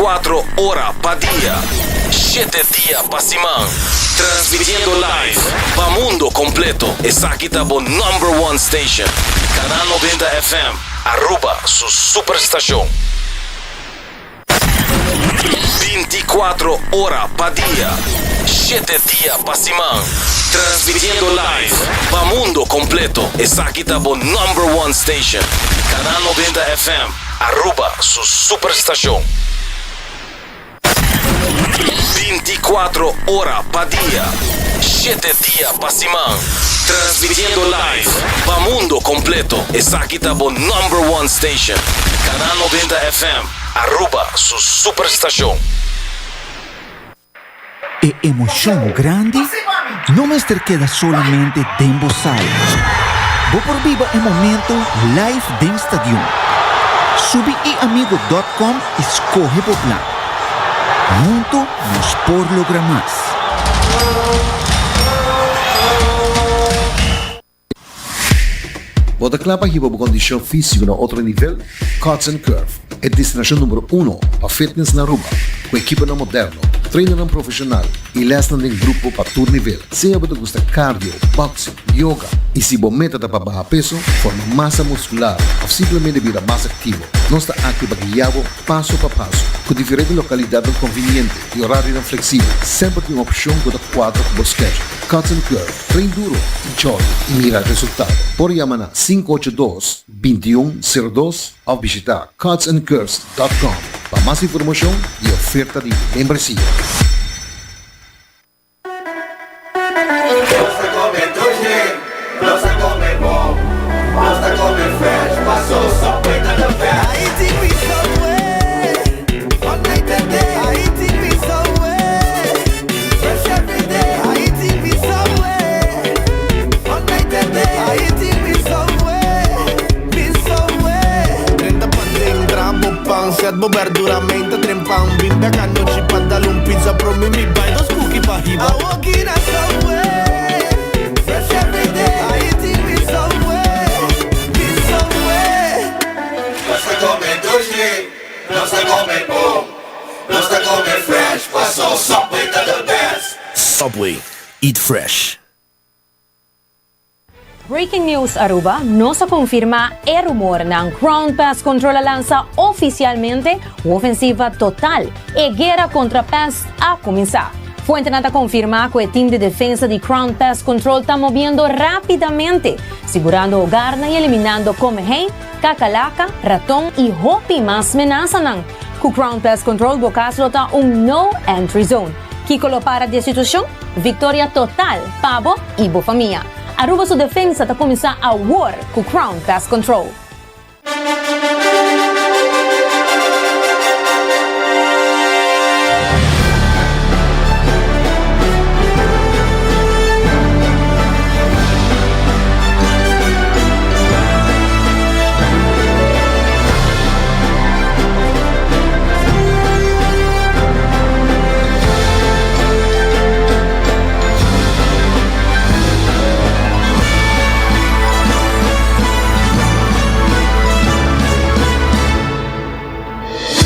24 ora pa dia, shete dia pa siman, transmitiendo live pa mundo completo. Esaki ta bo number one station, Canal 90 FM, Aruba su superstacion. 24 ora pa dia, shete dia pa siman, transmitiendo live pa mundo completo. Esaki ta bo number one station, Canal 90 FM, Aruba su superstacion. 24 ora pa dia, shete dia pa siman, transmitiendo live pa mundo completo. Esaki ta bo number one station, Canal 90 FM, Aruba su superstacion. E emocion grandi no mester keda solamente den bo sala. Bo por biba e momento live den stadion. Subi iamigo dot com y scoge bo plan. Hunto nos por logra mas. Bo ta kla pa hiba bo kondishon físiko na otro nivel? Cuts and Curve, e destinashon numero uno pa fitness na Aruba, ku ekiponan moderno, trainernan profeshonal i lèsnan den grupo pa tur nivel. Sea bo ta gusta cardio, boxing, yoga i si bo meta ta pa baha peso, forma masa muskular òf simplemente bira mas aktivo, nos ta aki pa guia bo paso pa paso. Ku diferente lokalidatnan konviniente i orarionan fleksibel, semper tin un opshon ku ta kuadra ku bo schedule. Cuts and Curve. Train duro, enjoy y mira resultado. Por yama na 582 2102 of bishita cutsandcurves dot com pa mas informacion y oferta di membresia. Nos ta come dushi, nos ta come bon, nos ta come fresh, paso Subway ta the best. Bo berdura menta tren pan Bin bek anochi pa dal un pizza Promi mi bai dos cookie pa hiba Awoki na Subway Fresh everyday I eating me Subway Me Subway Nos ta come dushi, nos ta come bon, nos ta come fresh, paso Subway ta the best. Subway, eat fresh. Breaking News Aruba, Nos a confirma e rumornan. Crown Pest Control a lansa oficialmente un ofensiva total. E guera contra pest a cuminsa. Fuentenan ta confirma cu e team di defensa di Crown Pest Control ta moviendo rapidamente, sigurando hogarnan y eliminando comehei, kakalaka, raton y hopi mas menasanan. Cu Crown Pest Control bo cas lo ta un no entry zone. Kico lo para di e situacion? Victoria total pa bo y bo famia. Aruba su defensa ta cuminsa awor cu Crown Pest Control.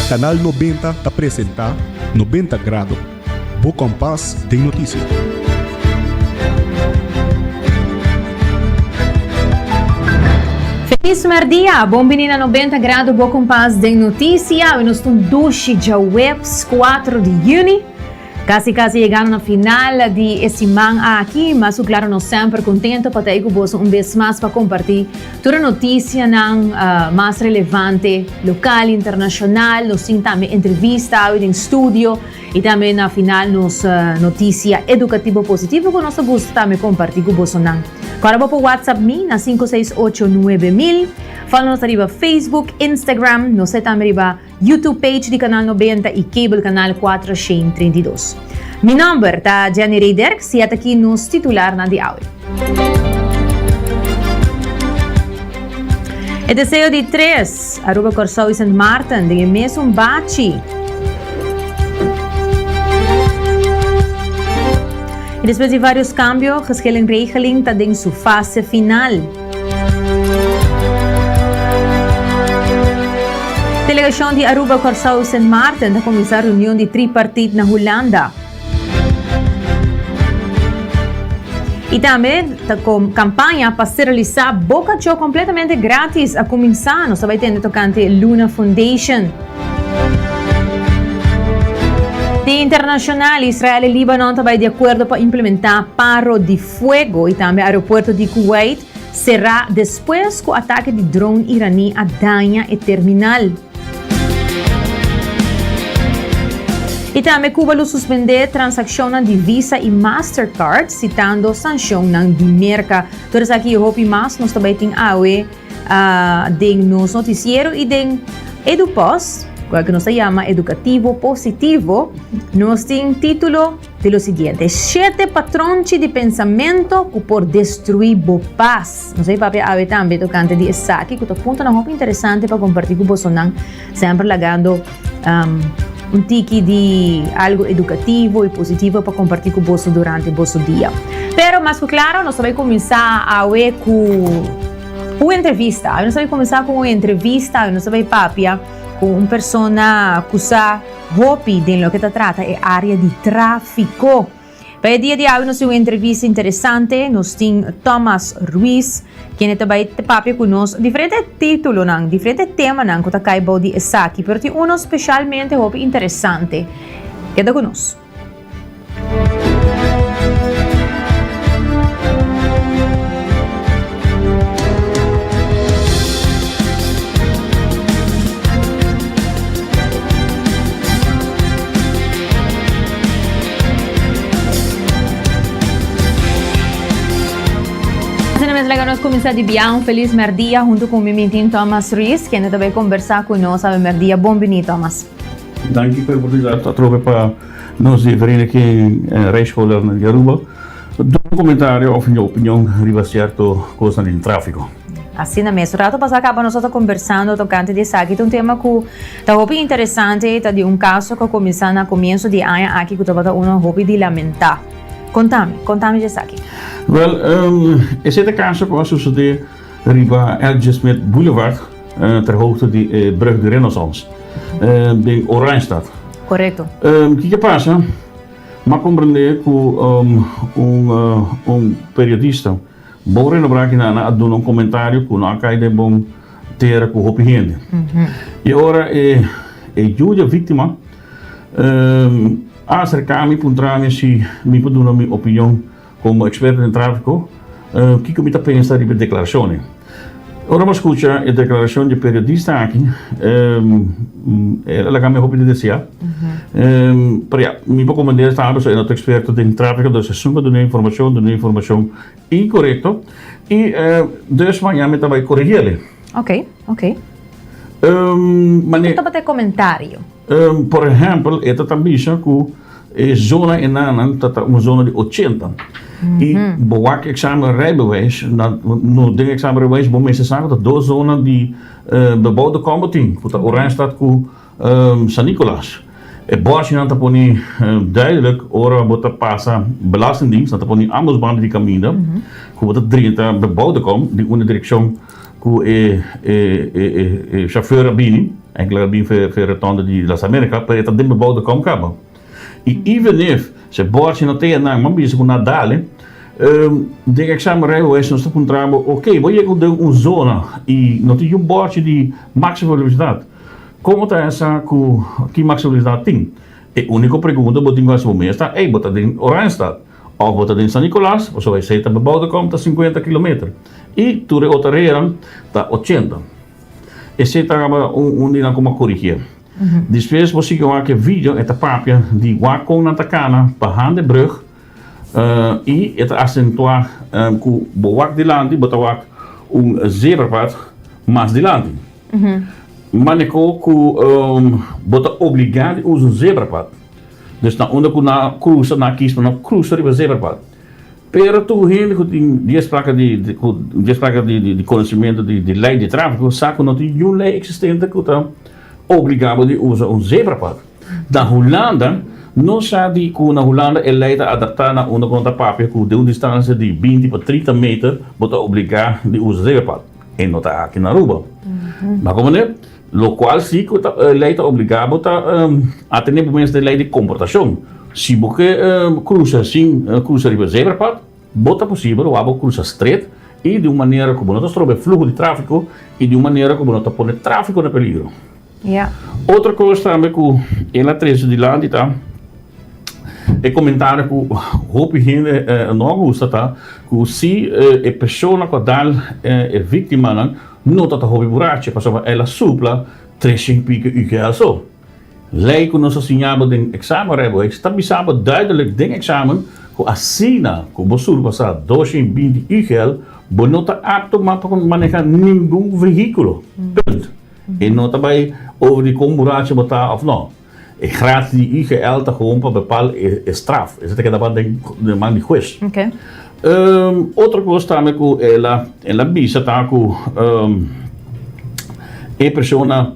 Canal 90 ta presenta 90 Grado, bo kompas den notisia. Felis merdia, bon bini na 90 Grado bo kompas den notisia. Awe nos ta un dushi djaweps 4 di juni. Casi casi yegando na final di e siman aki, mas cu claro nos semper contento pa ta ey cu boso un bes mas pa comparti tur e noticianan mas relevante local, internacional. Nos tin tambe entrevista awe den studio y tambe na final nos noticia educativo positivo cu nos ta gusta tambe comparti cu bosonan. Cora bo por WhatsApp mi na 568 9000. Follow nos ariba Facebook, Instagram, nos ta tambe riba YouTube page di Canal 90 y Cable Canal 432. Mi nomber ta Jenny Rey-Derks y ataki nos titularnan di awe. E deseo di tres, Aruba, Kòrsou y Sint Maarten den e mesun bachi. Y despues di varios cambio, geschillenregeling ta den su fase final. Delegashon di Aruba, Kòrsou i Sint Maarten ta kuminsá reunion di tripartit na Hulanda. I tambe ta kampaña pa sterilisá bo kachó kompletamente grátis a kuminsá. Nos ta bai tende tokante Luna Foundation. Di internashonal, Israel i Libanon ta bai di akuerdo pa implementá paro di fuego i tambe aeropuerto di Kuwait será despues ku atake di drone iraní a daña e terminal. I tambe Cuba lo suspendé transakshonnan di Visa i Mastercard sitando sanshonnan di Merka. Tur esaki i hopi mas nos ta bai tin awe den nos notisiero i den EduPos, kual ku nos ta yama Edukativo Positivo, nos tin título di lo siguiente, Shete patronchi di pensamento ku por destruí bo pas. Nos a papia awe tambe tokante di esaki ku ta puntonan hopi interesante pa kompartí ku bosonan, semper lagando un tiki di algo edukativo i positivo pa kompartí ku boso durante boso dia. Pero mas ku klaro nos ta bai kuminsá awe ku un entrevista. Awe nos ta bai kuminsá ku un entrevista, awe nos ta bai papia ku un persona ku sa hopi den loke ta trata e área di tráfiko. Pa e dia di awe nos tin un entrevista interesante, nos tin Thomas Ruiz, kende ta bai papia ku nos diferente titulonan, diferente temanan ku ta kai bou di esaki, pero tin uno spesialmente hopi interesante. Keda ku nos. Asina mes laga nos kuminsá di bia un felis mèrdia huntu ku mi mi tin Thomas Ruiz kende ta bai kombersá ku nos awe mèrdia. Bon bini Thomas. Danki pa e oportunidat atrobe pa nos di Vereniging Rijscholen di Aruba duna un komentario òf un opinion riba sierto kosnan den tráfiko. Asina mes. Un rato pasá kaba nos a ta kombersando tokante di esaki. Ta un tema ku ta hopi interesante, ta di un kaso ku a kuminsá na komienso di e aña aki ku tabata uno hopi di lamentá. Kontami, kontami di esaki. Wèl, esei ta e kaso ku a sosodé riba LG. Smith Boulevard ter hoogte di e brug di Renaissance den Oranjestad. Korekto. Kiko a pasa? M'a komprendé ku un periodista. Bon renobrá ki nan a duna un komentario ku no a kai den bon tera ku hopi hende. I ora e e yu di e víktima a aserká mi puntra mi si mi por duna mi opinion komo eksperto den tráfiko kiko mi ta pensa riba e deklarashonnan. Ora mi a skucha e deklarashon di e periodista aki el a laga mi hopi di deseá. Pero ya, mi por komprendé tambe pasobra e no ta eksperto den tráfiko, dus esun ku a duna e informashon, duna e informashon inkorekto i dus mañana mi ta bai koregiel. Ok, ok. Kiko tabata e komentario? Por ehèmpel, e ta ta bisa ku e zona enanan ta ta un zona di ochenta i bo wak eksamen rijbewijs, no den eksamen rijbewijs bo mester sa ku ta dos zona di bebouwde kom bo tin, ku ta Oranjestad ku San Nicolas. E bòrchinan ta pone duidelijk ora bo ta pasa belastingdienst, nan ta pone ambos banda di kaminda ku bo ta drenta bebouwde kom di unda direkshon ku e e chauffeur a bini, enkele a bini for e rotonde di Las Americas, pero e ta den bebouwde kom kaba. I even if si e bòrchi no ta nan, bo a bisa ku nan a dale, den examen rijbewijs nos ta puntra bo, ok, bo yega den un zona i no tin un bòrchi di máksimo velosidat. Komo ta esa ku ki maksibilidat tin? E úniko pregunta bo tin ku hasi bo mes ta, ey, bo ta den Oranjestad òf bo ta den San Nicolas? Pasobra esei ta bebou di kom ta sinkuenta kilometer i tur e otro reanan ta ochenta. Esei ta un di nan ku mi a korigié. Despues bo sigui wak e video e ta papia di wak kon nan ta kana pa hande brug i e ta asentuá ku bo wak dilanti bo ta wak un zebrapad mas dilanti. Maneko ku bo ta obligá di usa un zebrapad. Dus na unda ku nan krusa, nan a kis pa no krusa riba zebrapad. Pero tur hende ku tin dies plaka di ku dies plaka di di konosementu di di lei di tráfiko sa ku no tin niun lei eksistente ku ta obligá bo di usa un zebrapad. Na Hulanda no sa di ku na Hulanda e lei ta adaptá na unda ku nan ta papia ku den un distansia di binti pa trinta meter bo ta obligá di usa zebrapad. E no ta aki na Aruba. Bo a komprende? Lokual si ku ta lei ta obligá bo ta atené bo mes den lei di komportashon. Si bo ke krusa sin krusa riba zebrapad, bo ta posibel wak bo krusa stret i di un manera ku bo no ta stroba e fluho di tráfiko i di un manera ku bo no ta pone tráfiko na peligro. Otro kos tambe ku el a trese dilanti ta e komentario ku hopi hende no a gusta ta ku si e persona ku a dal e víktimanan no ta ta hopi burachi pasobra el a supla treshen piko UGL so. Lei ku nos a siña bo den eksamen rijbewijs ta bisa bo duidelijk den eksamen ku asina ku bo surpasa 220 UGL bo no ta apto mas pa maneha ningun vehíkulo. Punt. E no ta bai over di kon burachi bo ta of no. E gratie di UGL ta gewoon pa bepal e straf. Esei ta keda pa den man di hues. Otro kos tambe ku el a el a bisa ta ku e persona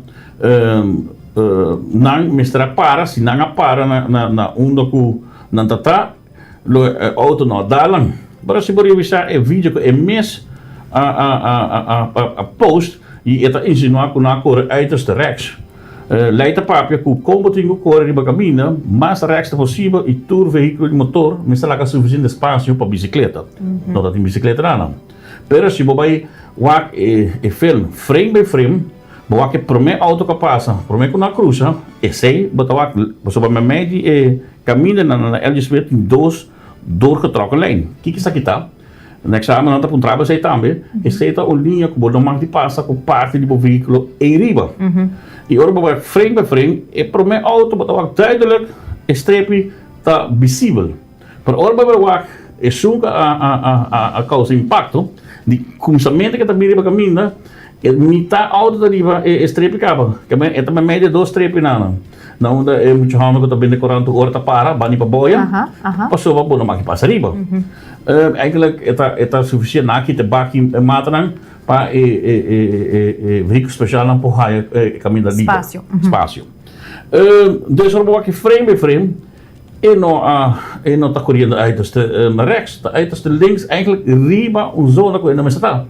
nan mester a para, si nan a para na na unda ku nan ta ta, Lo e auto no a dalan. Pero si bo revisa e video cu e mes a a a a a a post y e ta insinua cu nan a core uiterste rechts. Ley ta papia cu con bo tin cu core riba caminda, mas rechts ta posibel y tur vehiculo di motor mester laga suficiente espacio pa bicicleta. No ta tin bicicleta nan. Pero si bo bay wak e e film frame by frame, bo wak e prome auto cu a pasa, prome cu nan a crusa, esey bo ta wak pasobra memey di e Kaminda nan na LG Smith tin dos doorgetrokken lijn. Kiko esaki ta? Na eksamen nan ta puntra bo esei tambe. Esei ta un liña ku bo no mag di pasa ku parti di bo vehíkulo ei riba. I ora bo bai frame by frame, e promé outo bo ta wak duidelijk e strepi ta visibel. Pero ora bo bai wak esun ku a kousa impakto, di kuminsamentu ke ta bini riba kaminda, E mitá outo ta riba e strepi kaba. Kaba e ta meimei di e dos strepinan. Na unda e mucha hòmber ku ta bende korant tur ora ta para, bani pa boya, pasobra bo no maki pasa riba. Eigenlijk e ta e ta sufisiente. Nan a kita e baki e matanan pa e e e vehíkulo spesialnan por haya e kaminda liber. Spasio. Spasio. Dus ora bo wak frame by frame. E no a e no ta coriendo uiterste rechts, ta uiterste links, eigenlijk riba un zona cu e no mester ta.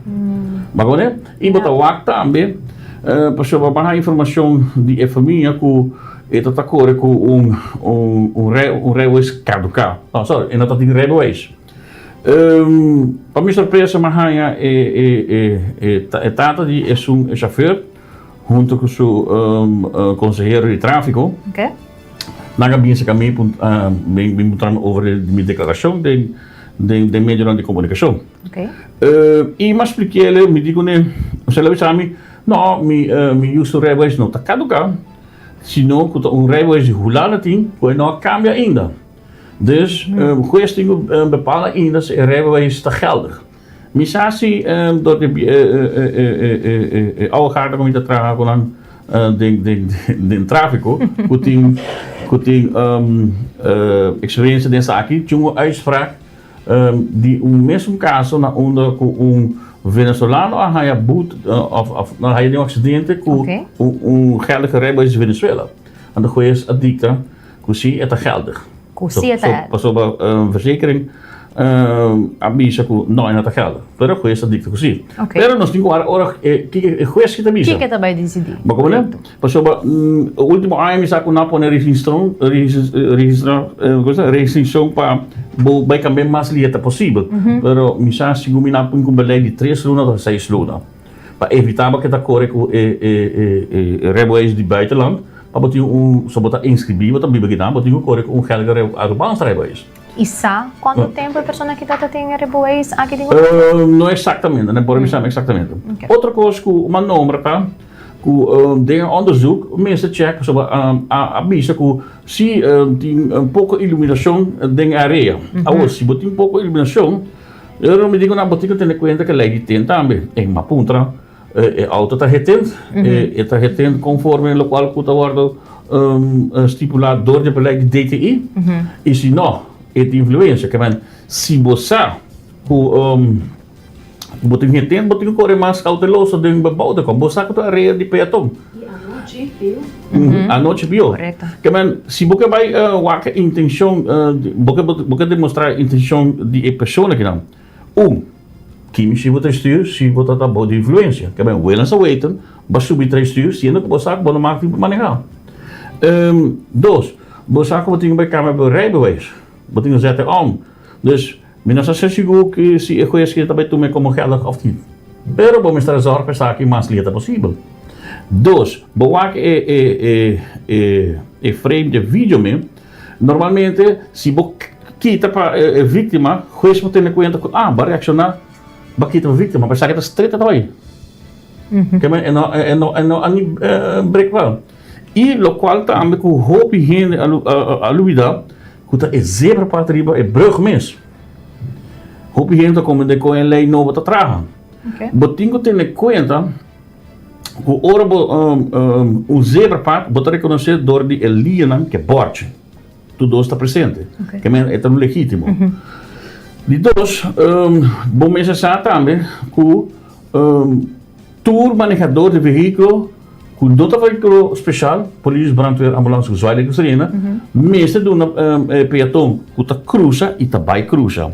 Bo a comprende? Y bo ta wak tambe, pasobra bo a haña informacion di e famia cu e ta ta core cu un un un rij un rijbewijs caduca. No, sorry, e no ta tin rijbewijs. Pa mi sorpresa mi a haña e e e e e tata di esun e chauffeur hunto cu su consehero di trafico. Nan a bin saka mi bin puntra mi over di mi deklarashon den den medionan di komunikashon. I mi a splik'é, mi di kuné, el a bisa mi, no, mi mi yu su rijbewijs no ta kaduká, sino ku ta un rijbewijs di Hulanda tin ku e no a kambia ainda. Dus hues tin ku bepala ainda si e rijbewijs ta geldig. Mi sa si dor di e ouwe garda ku mi ta traha ku nan den trafiko ku tin ku tin eksperensia den esaki tin un uitspraak di un mesun kaso na unda ku un venezolano a haña but òf a haña den un aksidente ku un geldige rijbewijs di Venezuela. Anto hues a dikta ku si e ta geldig. Ku si e ta geldig. Pasobra verzekering a bisa ku no e no ta geldig. Pero hues a dikta ku si. Pero nos tin ku wara ora kiko e hues ki ta bisa. Kiko e ta bai disidí. Bo komprende? Pasobra ultimo aña mi sa ku nan a pone registrashon restrikshon pa bo bai kambia mas lihe ta posibel. Pero mi sa sigun mi nan a pone ku un beleid di tres luna ta seis luna. Pa evitá bo ke ta kore ku e e rijbewijs di buitenland, pa bo tin un, so bo ta inskribí, bo ta biba kinan, bo tin ku kore ku un geldige Arubaanse rijbewijs. I sa kuantu tempu e persona aki ta tin e rijbewijs aki di Hulanda? No eksaktamente, no por bisa eksaktamente. Otro kos ku mi a nombra ta ku den e onderzoek mester chèk pasobra a bisa ku si tin poko iluminashon den e area. Awor si bo tin poko iluminashon, Pero mi di ku nan bo tin ku tene kuenta ku lei di tint tambe. E mi a puntra, e outo ta getint? E ta getint konforme lokual ku ta wòrdu stipulá dor di e beleid di DTI? I si no, e tin influensia. Ke men, si bo sa ku bo tin getint, bo tin ku kore mas kouteloso den bo bouto. Kon bo sa ku ta area di peaton. I anochi pió. Anochi pió. Ke men, si bo ke bai wak e intenshon, bo ke bo ke demostrá e intenshon di e persona kinan. Un, Ki mishi bo ta stuur si bo ta ta bou di influencia? Ke ben welen sa weten, bo a subi trae stuur siendo ku bo sa ku bo no mag tin pa maneha. Dos, bo sa ku bo tin ku bai kambia bo rijbewijs. Bo tin ku zet e om. Dus, mi no sa ser sigur ku si e hues ke ta bai tuma e komo geldig of niet. Pero bo mester a zorg pa esaki mas lihe ta posibel. Dos, bo wak e e e e e frame di e video me. Normalmente si bo kita pa e víktima, hues por tene kuenta ku ah, bo a reakshoná, bo a kita pa víktima, pero esaki ta stret ta bai. Ke men e no e no e no a ni brek pa. I lokual tambe ku hopi hende a a lubidá ku ta e zebra pad riba e brùg mes. Hopi hende ta komprendé kon e lei nobo ta traha. Bo tin ku tene kuenta Ku ora bo un zebra pad bo ta rekonosé dor di e lianan ke bòrchi. Tur dos ta presente. Ke men e ta un legítimo. Di dos, bo mester sa tambe ku tur manehador di vehíkulo ku no ta vehíkulo speshal, polis, brandweer, ambulans ku zwaailicht ku sirena, mester duna e peaton ku ta krusa i ta bai krusa.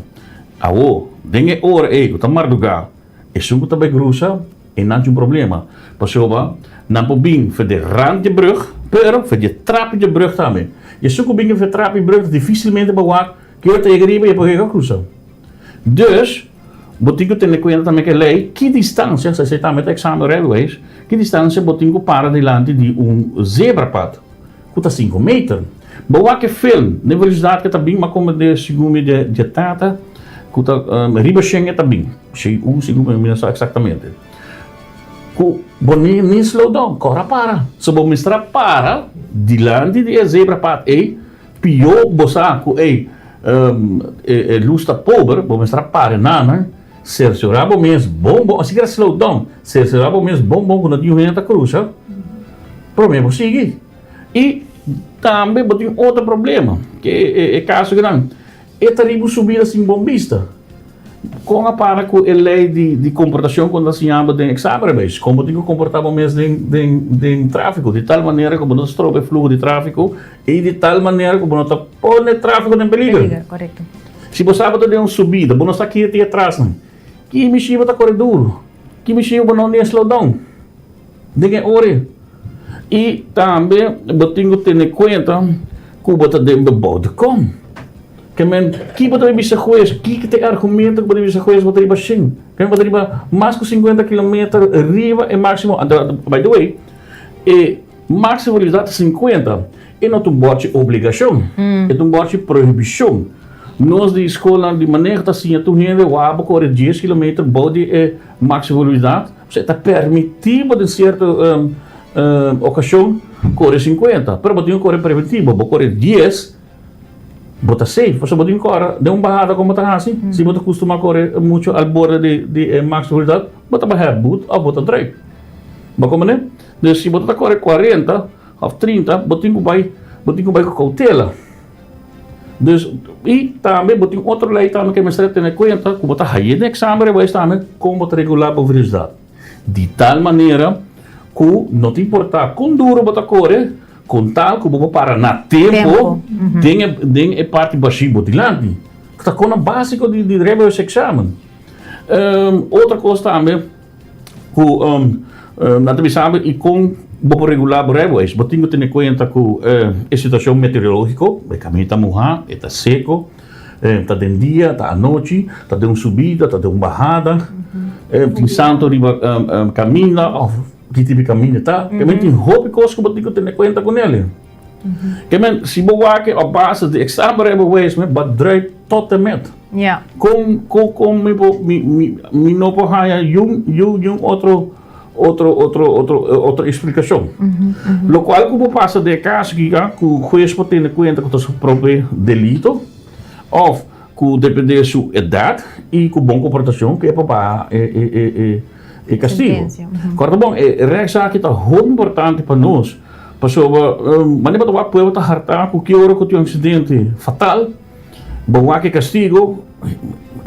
Awor, den e ora ei ku ta mardugá, Esun ku ta bai krusa e nan tin un problema, pasobra nan por bin for di rand di brug, pero for di trap di brug tambe. I esun ku bin for trap di brug difisilmente por wak ki ora ta yega riba i e por yega krusa. Dus, bo tin ku tene kuenta tambe ku e lei ki distansia, esei tambe ta eksamen rijbewijs, ki distansia bo tin ku para dilanti di un zebrapad, ku ta sinku meter. Bo wak e film, den velosidat ku e ta bin, m'a komprendé segun mi di e tata ku ta riba shen e ta bin. Si un segun mi no sa eksaktamente. Ku bo ni ni slow down, kòrda para. So bo mester a para dilanti di e zebrapad ei, pió bo sa ku ei e lus ta pober, bo mester a para enanan, sersiorá bo mes bon bon, asina slow down, sersiorá bo mes bon bon ku no tin un hende ta krusa, promé bo sigui. I tambe bo tin otro problema, ke e kaso kinan, e ta riba un subida sin bon bista. Kon a para ku e lei di komportashon ku nan ta siña bo den eksamenrebeis? Kon bo tin ku komportá bo mes den tráfiko di tal manera ku bo no ta stroba e fluho di tráfiko i di tal manera ku bo no ta pone tráfiko den peliger? Si bo sa bo ta den un subida, bo no sa kiko tin atrasnan, ki mishi bo ta kore duru? Ki mishi bo no ni slow down den e ora ei? I tambe bo tin ku tene kuenta ku bo ta den beboude kom. Ke men, ki bo ta bisa hues? Ki ta e argumento ku bo ta bisa hues bo ta riba shen? Ke men bo ta riba mas ku sinkuenta kilometer riba e máksimo. Anto, by the way, e máksimo velosidad ta sinkuenta. E no ta un bòrchi obligashon, e ta un bòrchi prohibishon. Nos di skolnan di maneho ta siña tur hende wak bo kore dies kilometer bou di e máksimo velosidad. Osea, ta permití bo den sierto okashon kore sinkuenta, pero bo tin ku kore preventivo. Bo kore dies. Bo ta safe, pasobra bo tin kòrda den un bahada kon bo ta hasi, si bo ta kustumá kore muchu al borde di di e máksimo velosidad, bo ta baha but òf bo ta drùip. Bo komprendé? Dus si bo ta kore kuarenta òf trinta, bo tin ku bai, bo tin ku bai ku koutela. Dus, i tambe bo tin otro lei tambe ke mester tene kuenta ku bo ta haye den eksamen rijbewijs tambe kon bo ta regulá bo velosidad. Di tal manera ku no ta importá kon duru bo ta kore, Kon tal ku bo por para na tempo den e den e parti bashí bo dilanti. Ta kona básiko di di rijbewijsexamen. Otro kos tambe ku nan ta bisa bo i kon bo por regulá bo rijbewijs. Bo tin ku tene kuenta ku e situashon meteorológiko, e kaminda ta muhá, e ta seko, ta den dia, ta anochi, ta den un subida, ta den un bahada, tin santo riba kaminda òf. Ki tipo di kaminda ta? Ke men tin hopi kos ku bo tin ku tene kuenta ku nel. Ke men si bo wak op basis di eksamen rijbewijs men bo a druip tot en met. Kon kon kon mi por mi mi mi no por haña yun yun yun otro otro otro otro otro eksplikashon. Lokual ku por pasa den e kaso aki ku hues por tene kuenta ku ta su propio delito òf ku depende su edat i ku bon komportashon ku e por baha e e e e E castigo. Corda bon, e rechtszaak ta hopi importante pa nos, pasobra manera bo ta wak pueblo ta harta cu ki ora cu tin un accidente fatal, bo wak e castigo,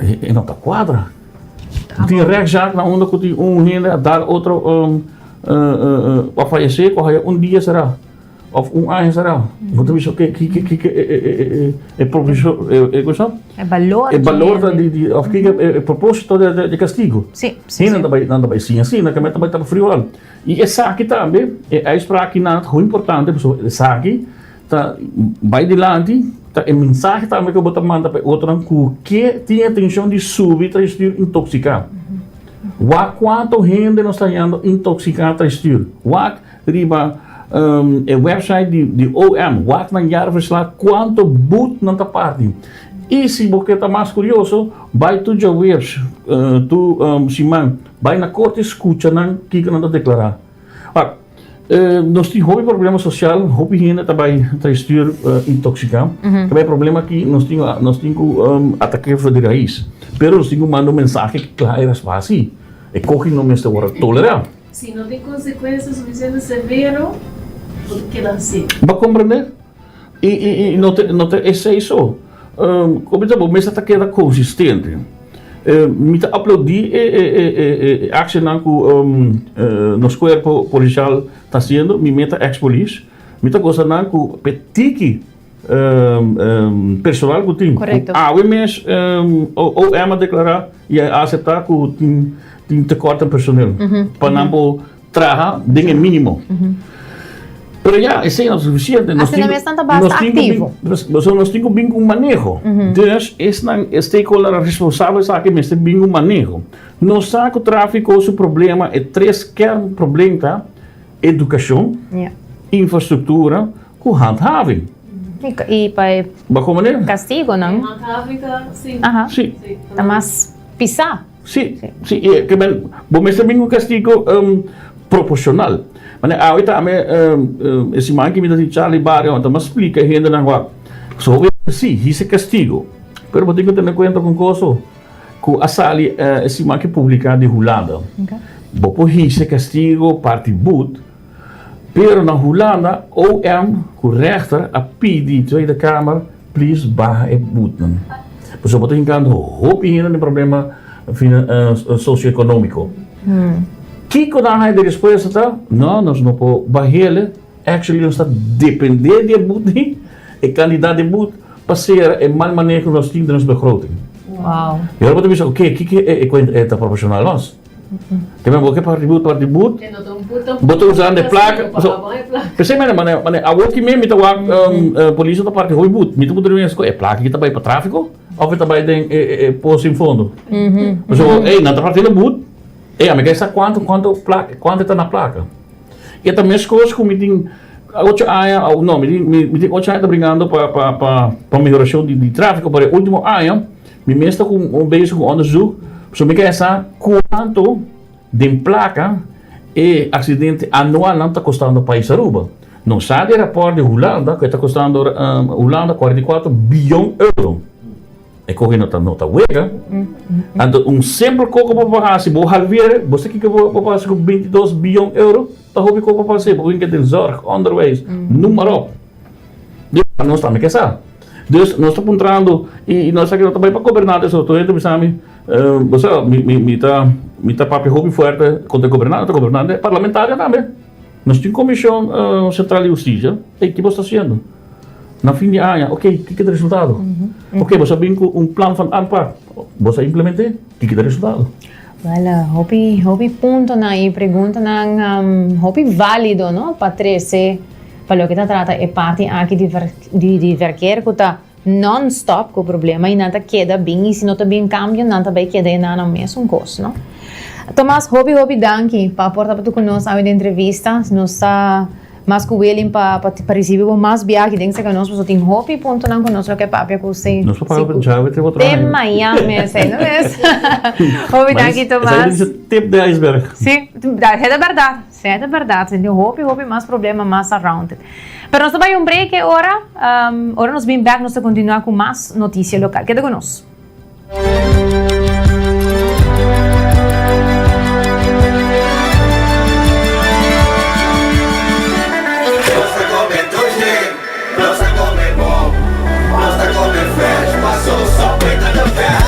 e no ta cuadra. Tin rechtszaak na unda cu tin un hende a dal otro a fayece cu a haya un dia cera. Of un aña será. Bo ta bisa oke kiko kiko e e e e proviso e cosa? E balor. E balor ta di di of kiko e proposito di castigo. Si, si. Nan ta bai nan ta bai siña asina ke meta bai ta friol. I esaki tambe e uitspraak kinan ta hopi importante pasobra esaki ta bai dilanti ta e mensahe tambe ku bo ta manda pa e otronan ku ke tin e intencion di subi ta stuur intoxica. Wak kuanto hende nos ta hañando intoxica ta stuur. Wak Riba e website di OM, wak nan jaarverslag kuanto boet nan ta parti. I si bo ke ta mas kurioso, bai tur djaweps, tur siman, bai na korte skucha nan kiko nan ta deklará. Wak, nos tin hopi problema sosial, hopi hende ta bai ta stuur intoksiká. Ta bai e problema aki nos tin nos tin ku ataké for di rais. Pero nos tin ku manda un mensahe kla i raspá si e koki no mester wòrdu tolerá. Si no tin konsekuensia sufisiente severo, bo ta keda hasié. Bo a komprendé? I, i, i no ta, no ta esei so. Komo ta, bo mester ta keda konsistente. Mi ta aplaudí e, e, e, e, e akshennan ku nos kuerpo polisial ta hasiendo. Mi meta eks polis. Mi ta gosa nan ku pe tiki personal ku tin. Korekto. Awe mes OM a deklará i a aseptá ku tin tin tekort den personel pa nan por traha den e mínimo. Pero ya, esei no ta sufisiente. Nos Asina tin mes nan ta basta nos tin ku bin aktivo. pasobra nos tin ku bin ku un maneho. Dus esnan e stakeholdernan responsabel esaki mester bin ku un maneho. Nos sa ku tráfiko su problema, e tres kernprobleem ta edukashon, infrastruktura Ku handhaving. I pa e Bo komo ne? kastigonan. Handhaving ta si. Aha. Si. Ta mas pisá. Si, si. I ke men bo mester bin ku kastigo proporshonal. Manera awe tambe e siman ki mi ta tin charla di bario ta mas splika e hendenan wak so hopi si hisa kastigo pero bo tin ku tene kuenta ku un koso ku a sali e siman ki publiká di Hulanda. Bo por hisa kastigo parti but. Pero na Hulanda OM cu rechter a pidi Tweede Kamer please baha e boetnan. Pasobra bo ta hincando hopi hende den problema socio-economico. Kico nan haya di respuesta ta, no, nos no por bahele, actually nos ta depende di e boet, e cantidad di boet pa cera e mal maneho cu nos tin den nos begroting. Y ora bo ta bisa, ok, kico e cuenta e ta proporcional nos? Te men bo ke parti but parti but. Bo ta usando e plaka. P'esei mane mane mane awor ki mi ta wak polis ta parti hopi but. Mi ta puntra mi mes e plaka ki ta bai pa trafiko of e ta bai den e pos sin fondo. Pasobra ey nan ta partiendo but. Ey ami ke sa kuantu kuantu plaka kuantu ta na plaka. E ta meskos ku mi tin ocho aña no mi tin mi tin ocho aña ta bringando pa pa pa pa mehorashon di trafiko pero e ultimo aña Mi mes ta ku un bezig ku onderzoek, so mi kere sa kuantu den plaka e aksidente anualnan ta kostando pais Aruba. Nos sa di e rapòrt di Hulanda ku e ta kostando Hulanda 44 biyon euro. E kohe no ta no ta wega. Anto un simpel koko bo por hasi, bo halveer, bo sa kiko bo por hasi ku 22 biyon euro? Ta hopi koko bo por hasi, bo por hinka den zorg, onderwijs, noem maar op. Nos tambe ke sa. Dus nos ta puntrando y nos sa ke no ta bai pa gobernante so tur hende bisa mi bo sa mi mi mi ta mi ta papia hopi fuerte kontra e gobernante gobernante parlamentario tambe nos tin comision central di husticia ey ki bo sta haciendo na fin di aña ok kiko ta resultado ok bo sa bin ku un plan van aanpak bo sa implemente kiko ta resultado. Well hopi hopi puntonan y preguntanan hopi valido no pa trece pa loke ta trata e parti aki di Di di verkeer ku ta non stop ku problema i nan ta keda bin i si no ta bin kambio nan ta bai keda e nan nan mesun kos no. Tomas hopi hopi danki pa por tabata ku nos awe den entrevista nos ta mas ku willing pa pa risibi bo mas biaha aki den seka nos pasobra tin hopi puntonan ku nos lo ke papia ku si Nos por papia djawe te otro te aña. mañan mes ei no mes hopi danki Tomas. Esaki ta tip di iceberg. Si e ta bèrdat. Sí, ta berdad. Tin hopi, hopi mas problema mas around it. Pero nos ta bai un break e ora. Ora nos bin back nos ta continua cu mas noticia local. Keda cu nos. Nos ta come dushi, nos ta come bon, nos ta come fresh, paso Subway ta the best.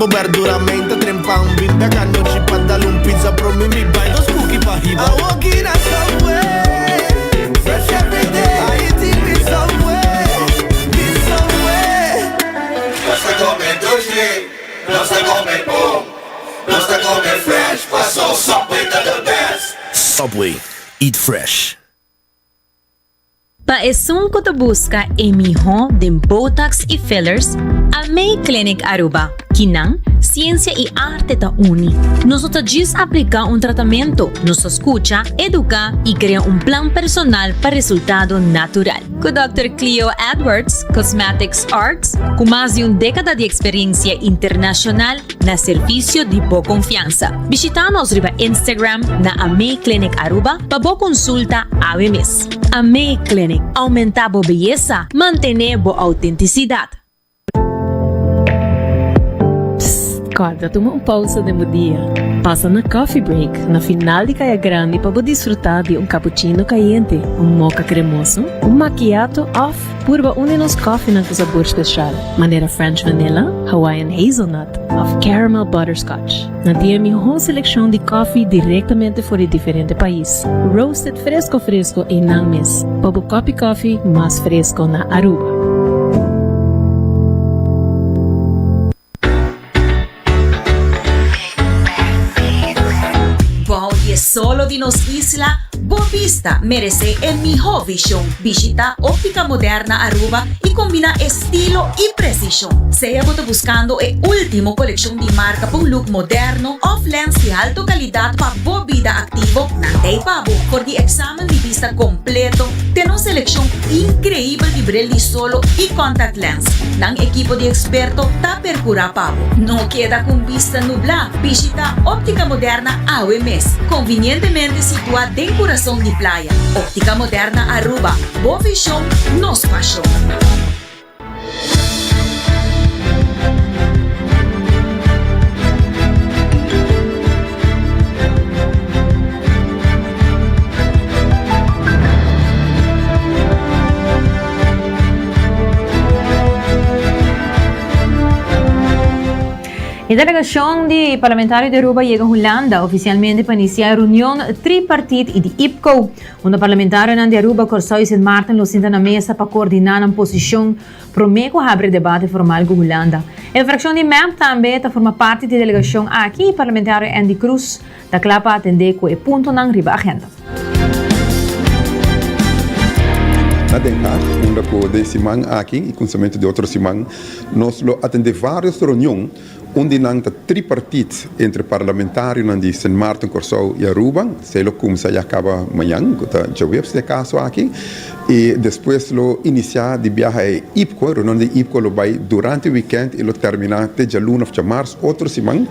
bo berdura meinta trempan Bin bek anochi pa dal un pizza Promi mi bai dos cookie pa hiba Awoki na Subway Fresh everyday I eating with Subway With Subway Nos ta come dushi, nos ta come bon Nos ta come fresh, paso Subway ta the best. Subway, eat fresh. Pa esun cu ta busca e miho den Botox y fillers, Amei Clinic Aruba, kinan ciencia y arte ta uni. Nos no ta djis aplica un tratamento, nos ta scucha, educa y crea un plan personal pa resultado natural. Cu Dòkter Cleo Edwards, Cosmetics Arts, cu mas di un decada di experiencia internacional na servicio di bo confiansa. Bishita nos riba Instagram na Amei Clinic Aruba pa bo consulta awe mes. Amei Clinic, aumenta bo beyesa, mantene bo autenticidad. Psst, kòrda tuma un pousa den bo dia. Pasa na Coffee Break na final di Kaya Grandi pa bo disfrutá di un cappuccino kayente, un mocha kremoso, un macchiato òf purba un di nos kòfinan ku sabor speshal, manera French Vanilla, Hawaiian Hazelnut òf Caramel Butterscotch. Nan tin e mihó selekshon di kòfi direktamente for di diferente pais, roasted fresko fresko einan mes, pa bo kòpi kòfi mas fresko na Aruba. Bou di e solo di nos isla, bo bista meresé e mihó vishon. Bishitá Óptica Moderna Aruba i kombiná estilo i presishon. Sea bo ta buskando e último kolekshon di marka pa un look moderno òf lens di alto kalidat pa bo bida aktivo, nan ta ei pa bo. For di eksamen di bista kompleto te nos selekshon inkreibel di bril di solo i contact lens, nan ekipo di eksperto ta perkurá pa bo. No keda ku un bista nublá, bishitá Óptica Moderna awe mes, konvinientemente situá den kurason di playa. Óptica Moderna Aruba, bo vishon, nos pashon. E delegacion di parlamentario di Aruba yega Hulanda oficialmente pa inicia e reunion tripartit y di IPCO, unda parlamentarionan di Aruba, Corsou y Sint Maarten lo sinta na mesa pa coordina nan posicion prome cu habri debate formal cu Hulanda. E fraccion di mep tambe ta forma parti di e delegacion aki y parlamentario Endy Croes ta cla pa atende cu e puntonan riba agenda. Na Den Haag, unda cu den siman aki y cunsamentu di otro siman nos lo atende varios reunion, un di nan ta tripartiet entre parlamentarionan di Sint Maarten, Corsou y Aruba. Esey lo cuminsa ya caba mañan, cu ta djaweps den e caso aki, y despues lo inicia di biaha e IPCO, e reunion di IPCO lo bay durante weekend y lo termina te djaluna of djamars otro siman,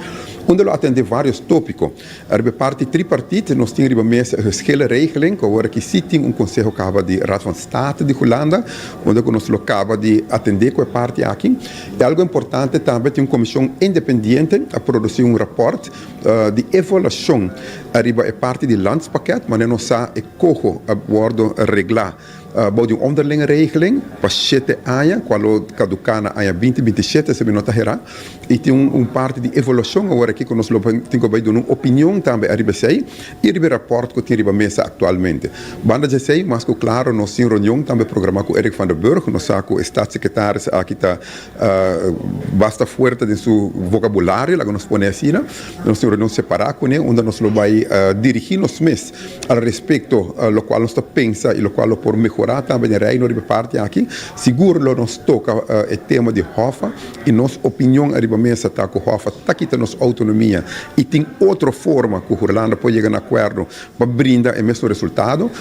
unda lo atende varios topico. Riba e parti tripartiet nos tin riba mes e geschillenregeling ku awor aki si tin un konseho kaba di Raad van State di Hulanda unda ku nos lo kaba di atendé ku e parti aki. E algu importante tambe tin un komishon independiente a produsí un rapòrt di evaluashon riba e parti di landspakket manera nos sa e koho a wòrdu reglá. Bou di un onderlinge regeling pa shete aña, cual lo caduca na aña binti binti shete, si mi no ta hera. Y tin un parti di evaluacion awor aki cu nos lo tin cu bay duna un opinion tambe ariba esey y riba e rapport cu tin riba mesa actualmente. Banda di esey, mas cu claro nos tin reunion tambe programa cu Eric van der Burg. Nos sa cu e staatssecretaris aki ta basta fuerte den su vocabulario, laga nos pone asina. Nos tin un reunion separa cune unda nos lo bay dirigi nos mes. Al respecto, locual nos ta pensa y locual lo por mehora tambe den Reino riba e parti aki, sigur lo nos toca e tema di Hoffa y nos opinion ariba mesa ta cu Hoffa ta kita nos autonomia y tin otro forma cu Hulanda por yega na acuerdo pa brinda e mesun resultado.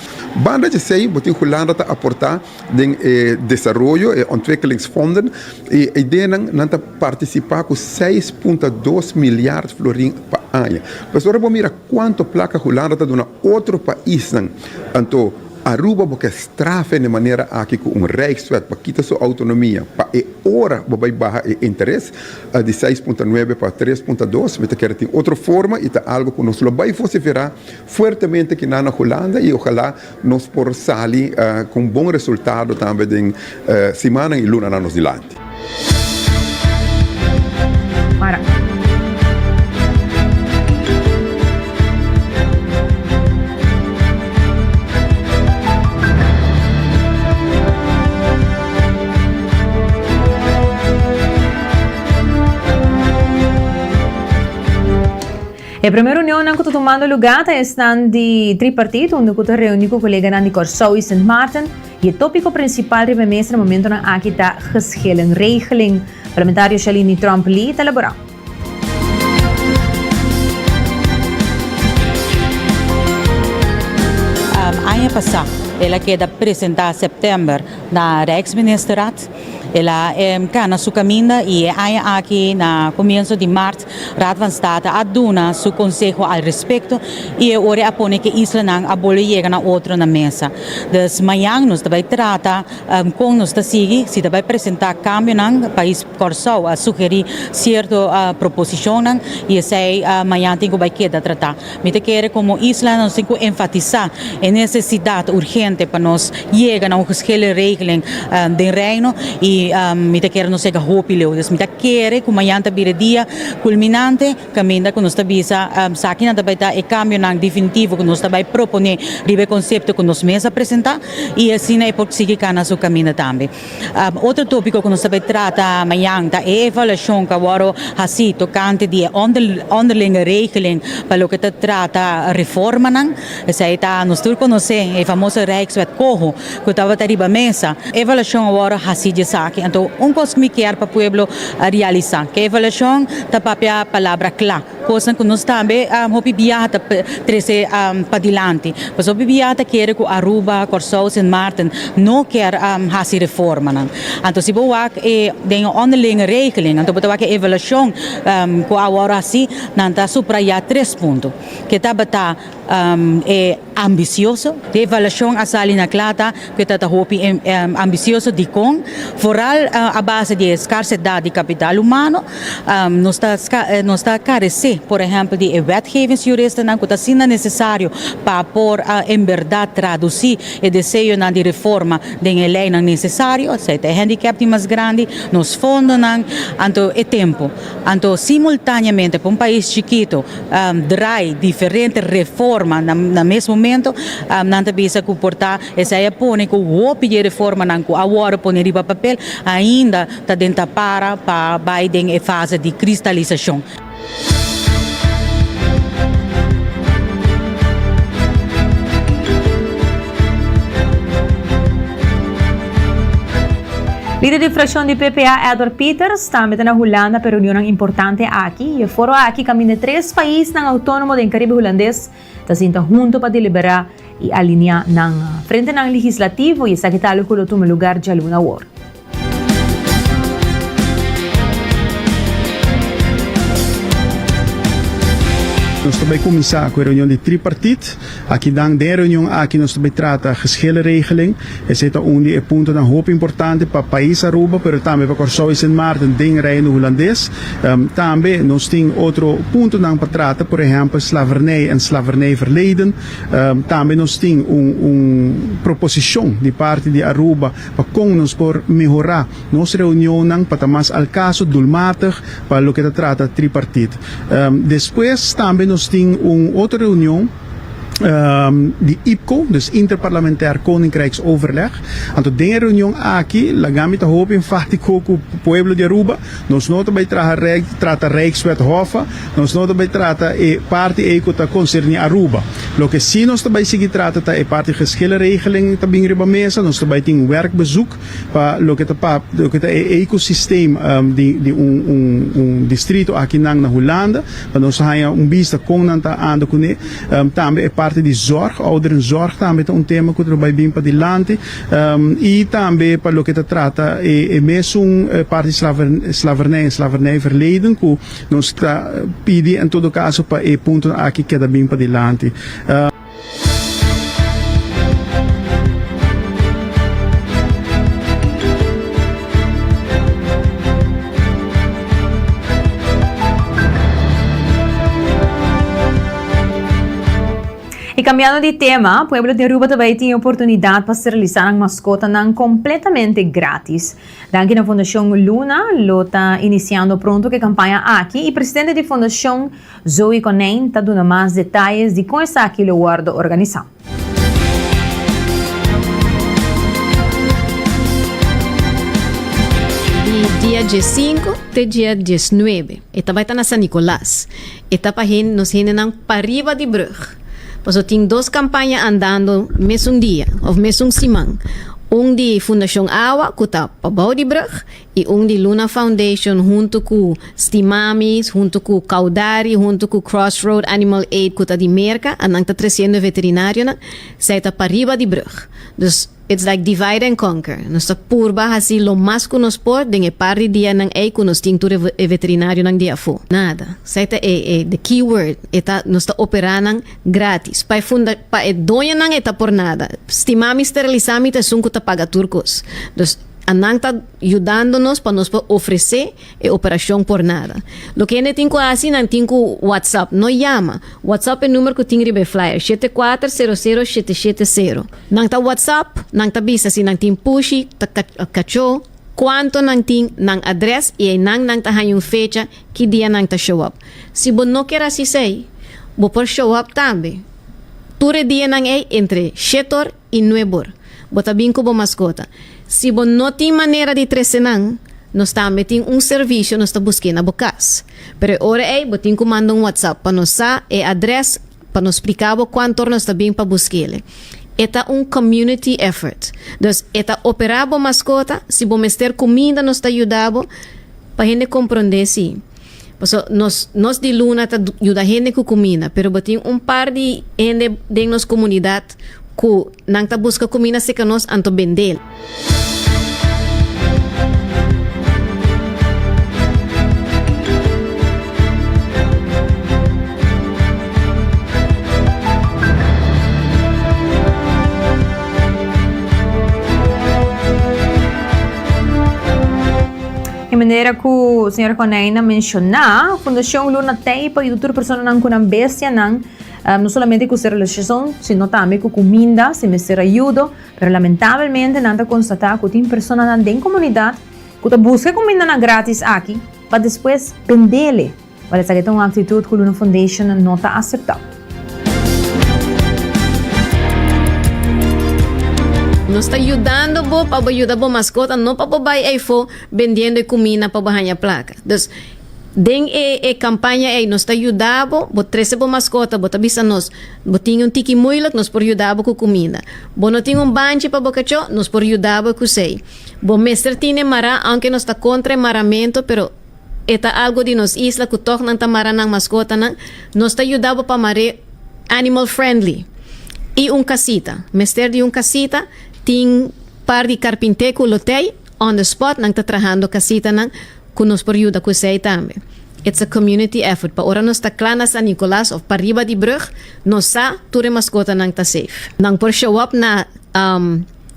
Banda di esey bo tin Hulanda ta aporta den e desaroyo, e ontwikkelingsfonden, y ideanan nan ta participa cu seis punta dos miljard florin pa aña. Pues ora bo mira cuanto placa Hulanda ta duna otro paisnan, anto Aruba bo ke strafe n'e manera aki cu un rijkswet pa kita su autonomia pa e ora bo bay baha e interes di seis punta nuebe pa tres punta dos, mi ta kere tin otro forma y ta algo cu nos lo bay vocifera fuertemente kinan na Hulanda y ojalá nos por sali cu un bon resultado tambe den simannan y lunanan nos dilanti. Mara. E prome reunionnan ku ta tumando lugá ta esnan di tripartito unda ku ta reuni ku koleganan di Kòrsou i Sint Maarten i e tópiko prinsipal riba e mesa na momentonan aki ta geschillenregeling. Parlamentario Shalini Tromp Lee ta elaborá. Aña pasá el a keda presentá sèptèmber na Rijksministerraad. El a kana su kaminda i e aña aki na komienso di mart Raad van State a duna su konseho al respekto i e ora a pone ku e islanan a bolbe yega na otro na mesa. Dus mañan nos ta bai trata kon nos ta sigui, si ta bai presentá kambionan, pais Kòrsou a sugerí sierto proposishonnan i esei mañan tin ku bai keda tratá. Mi ta kere komo isla nos tin ku enfatisá e nesesidat urgente pa nos yega na un geschillenregeling den Reino i mi ta kere nos yega hopi leu. Dus mi ta kere ku mañan ta bira e dia kulminante kaminda ku nos ta bisa sakinan ta bai ta e kambionan definitivo ku nos ta bai proponé riba e konsepto ku nos mes a presentá i asina e por sigui kana su kaminda tambe. Otro tópiko ku nos ta bai trata mañan ta e evaluashon ku a wòrdu hasí tokante di e onderlinge regeling pa loke ta trata reformanan. Esei ta nos tur konosé e famoso Rijkswet Coho ku tabata riba mesa. Evaluashon a wòrdu hasí di esaki. Anto un kos ku mi kier pa pueblo realisá, ku e evaluashon ta papia palabra kla. Kosnan ku nos tambe hopi biaha ta trese padilanti. Pasobra hopi biaha ta kere ku Aruba, Kòrsou, Sint Maarten no kier hasi reformanan. Anto si bo wak e den e onderlinge regeling, anto bo ta wak e evaluashon ku a wòrdu hasi, nan ta suprayá tres punto. Ke tabata e ambisioso. E evaluashon a sali na kla ta ku e ta ta hopi ambisioso. Dikon? Foral a base di e skarsedat di kapital humano. Nos ta nos ta karesé por ehèmpel di e wetgevingsjuristennan ku ta asina nesesario pa por en bèrdat tradusí e deseonan di reforma den e leinan nesesario. Esei ta e hèndikèp di mas grandi, nos fondonan, anto e tempu. Anto simultaneamente pa un pais chikito draai diferente reforma na mes momento, nan ta bisa ku por ta esei a pone ku hopi di e reformanan ku a wòrdu pone riba papel ainda ta den ta para pa bai den e fase di kristalisashon. Lider di frakshon di PPA Edward Pieters tambe ta na Hulanda pa e reunionnan importante aki i e foro aki kaminda tres paisnan outónomo den Karibe Hulandes ta sinta hunto pa deliberá i alineá nan frentenan legislativo i esaki ta algu ku lo tuma lugar djaluna awor. Nos ta bai kuminsá ku e reunion di tripartit. Akinan den e reunion aki nos ta bai trata geschillenregeling. Esei ta un di e puntonan hopi importante pa pais Aruba pero tambe pa Kòrsou i Sint Maarten den Reino Hulandes. Tambe nos tin otro puntonan pa trata, por ehèmpel slavernij en slavernijverleden. Tambe nos tin un un proposishon di parti di Aruba pa kon nos por mehorá nos reunionnan pa ta mas al kaso, doelmatig, pa loke ta trata tripartit. Despues tambe nos tin un otro reunion di IPCO, dus Interparlamentair Koninkrijksoverleg. Anto den e reunion aki laga mi ta hopi enfátiko ku pueblo di Aruba, nos no ta bai traha trata Rijkswet Hoffa, nos no ta bai trata e parti ei ku ta konserní Aruba. Loke sí nos ta bai sigui trata ta e parti geschillenregeling ta bin riba mesa, nos ta bai tin werkbezoek pa loke ta pa loke ta e ecosystem di di un un un distrito akinan na Hulanda pa nos haña un bista kon nan ta anda kuné. Tambe e parti di zorg, ouderenzorg tambe ta un tema ku ta bai bin padilanti i tambe pa loke ta trata e e mesun parti slavernij en slavernijverleden ku nos ta pidi en todo kaso pa e puntonan aki keda bin padilanti. Y cambiando di tema, pueblo di Aruba ta bay tin e oportunidad pa steriliza nan mascotanan completamente gratis. Danki na Fundacion Luna lo ta iniciando pronto cu e campaña aki y presidente di fundacion Zoe Conijn ta duna mas detayes di con esaki lo wordo organisa. Di dia diesinco te dia diesnuebe e ta bai ta na San Nicolas. E ta pa hen nos hendenan pariba di brug. Pasobra tin dos campaña andando mesun dia of mesun siman. Un di Fundacion Awa cu ta pabou di brug y un di Luna Foundation hunto cu Stimami, hunto cu Caudari, hunto cu Crossroad Animal Aid cu ta di Merca, a nan ta treciendo e veterinarionan, zij ta pariba di brug. Dus it's like divide and conquer. Nos ta purba haci lo mas cu nos por den e par di dianan ey cu nos tin tur e veterinarionan di afo. Nada. Zij ta e, e, the key word. E ta, nos ta opera nan gratis. Pa e funda, pa e doñonan e ta por nada. Stimami Sterilisami ta esun cu ta paga tur cos. Dus a nan ta yudando nos pa nos por ofrece E operashon por nada. Loke hende tin ku hasi, nan tin ku WhatsApp. No yama. WhatsApp e number ku tin riba e flyer, 740 0770. Nan ta WhatsApp, nan ta bisa si nan tin pushi, ta kachó, kuanto nan tin, nan adrès i einan nan ta haña un fecha ki dia nan ta show up. Si bo no kier hasi esei, bo por show up tambe. Tur e dianan ei entre shetor i nuebor. Bo ta bin ku bo maskota. Si bo no tin manera di trese nan, nos tambe tin un servisio nos ta busk'é na bo kas. Pero e ora ei bo tin ku manda un WhatsApp pa nos sa e adrès pa nos splika bo kuantor nos ta bin pa busk'el. E ta un community effort. Dus e ta operá bo maskota, si bo mester kuminda nos ta yuda bo pa hende komprondé si. Paso nos nos di Luna ta yuda hende ku kuminda, pero bo tin un par di hende den nos komunidat ku nan ta buska kuminda seka nos anto bendel. E manera ku señora Konijn a menshoná, Fundashon Luna t'ei pa yuda tur personanan ku nan bestianan, no solamente ku sterilisacion, sino tambe ku kuminda, si mester ayudo. Pero lamentabelmente nan ta konstatá ku tin personanan den komunidat ku ta buska e kumindanan gratis aki pa despues bendele. Wèl esaki ta un aktitut ku Luna Foundation no ta aseptá. Nos ta yudando bo pa bo yuda bo maskota, no pa bo bai eifó bendiendo e kuminda pa bo haña plaka. Dus, den e e kampaña ei nos ta yuda bo, bo trese bo maskota, bo ta bisa nos, bo tin un tiki moeilijk, nos por yuda bo ku kuminda. Bo no tin un banchi pa bo kachó, nos por yuda bo ku esei. Bo mester tine mará, aunke nos ta kontra e maramento, pero E ta algo di nos isla ku tòg nan ta mara nan maskotanan. Nos ta yuda bo pa mar'é animal friendly. I un kasita. Mester di un kasita, tin par di karpinté ku lo tei on the spot nan ta trahando kasitanan ku nos por yuda ku esei tambe. It's a community effort pa ora nos ta kla na San Nicolas of pariba di brug, nos sa tur e maskotanan ta safe. Nan por show up na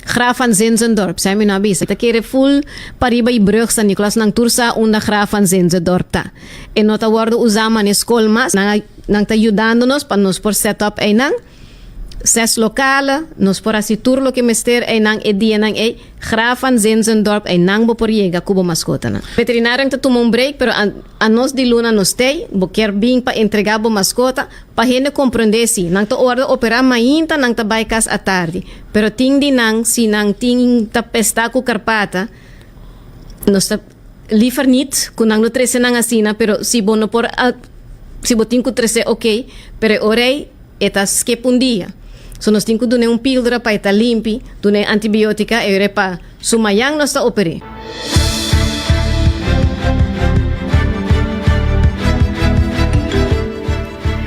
Graaf van Zinzendorp, sa mi no a bisa. Ta kere full pariba y brug San Nicolas, nan tur sa unda Graaf van Zinzendorp ta. E no ta wordo usa mane skol mas, nan a nan ta yudando nos pa nos por set up eynan. Ses lokale, nos por haci tur loke mester eynan e dianan ey. Graaf van Zinzendorp, eynan bo por yega cu bo mascotanan. Veterinarionan ta tuma un break, pero a anos di luna nos tey, bo kier bin pa entrega bo mascota, Pa hende comprende si nan ta orde opera mainta nan ta bay cas atardi pero tin di nan si nan tin ta pesta cu carpata nos ta liever niet cu nan lo trece nan asina pero si bo no por si bo tin cu trece ok pero e ora ey e ta skip un dia so nos tin cu dune un pildora pa e ta limpi dune antibiotica e ora ey pa su mayan nos ta oper'é.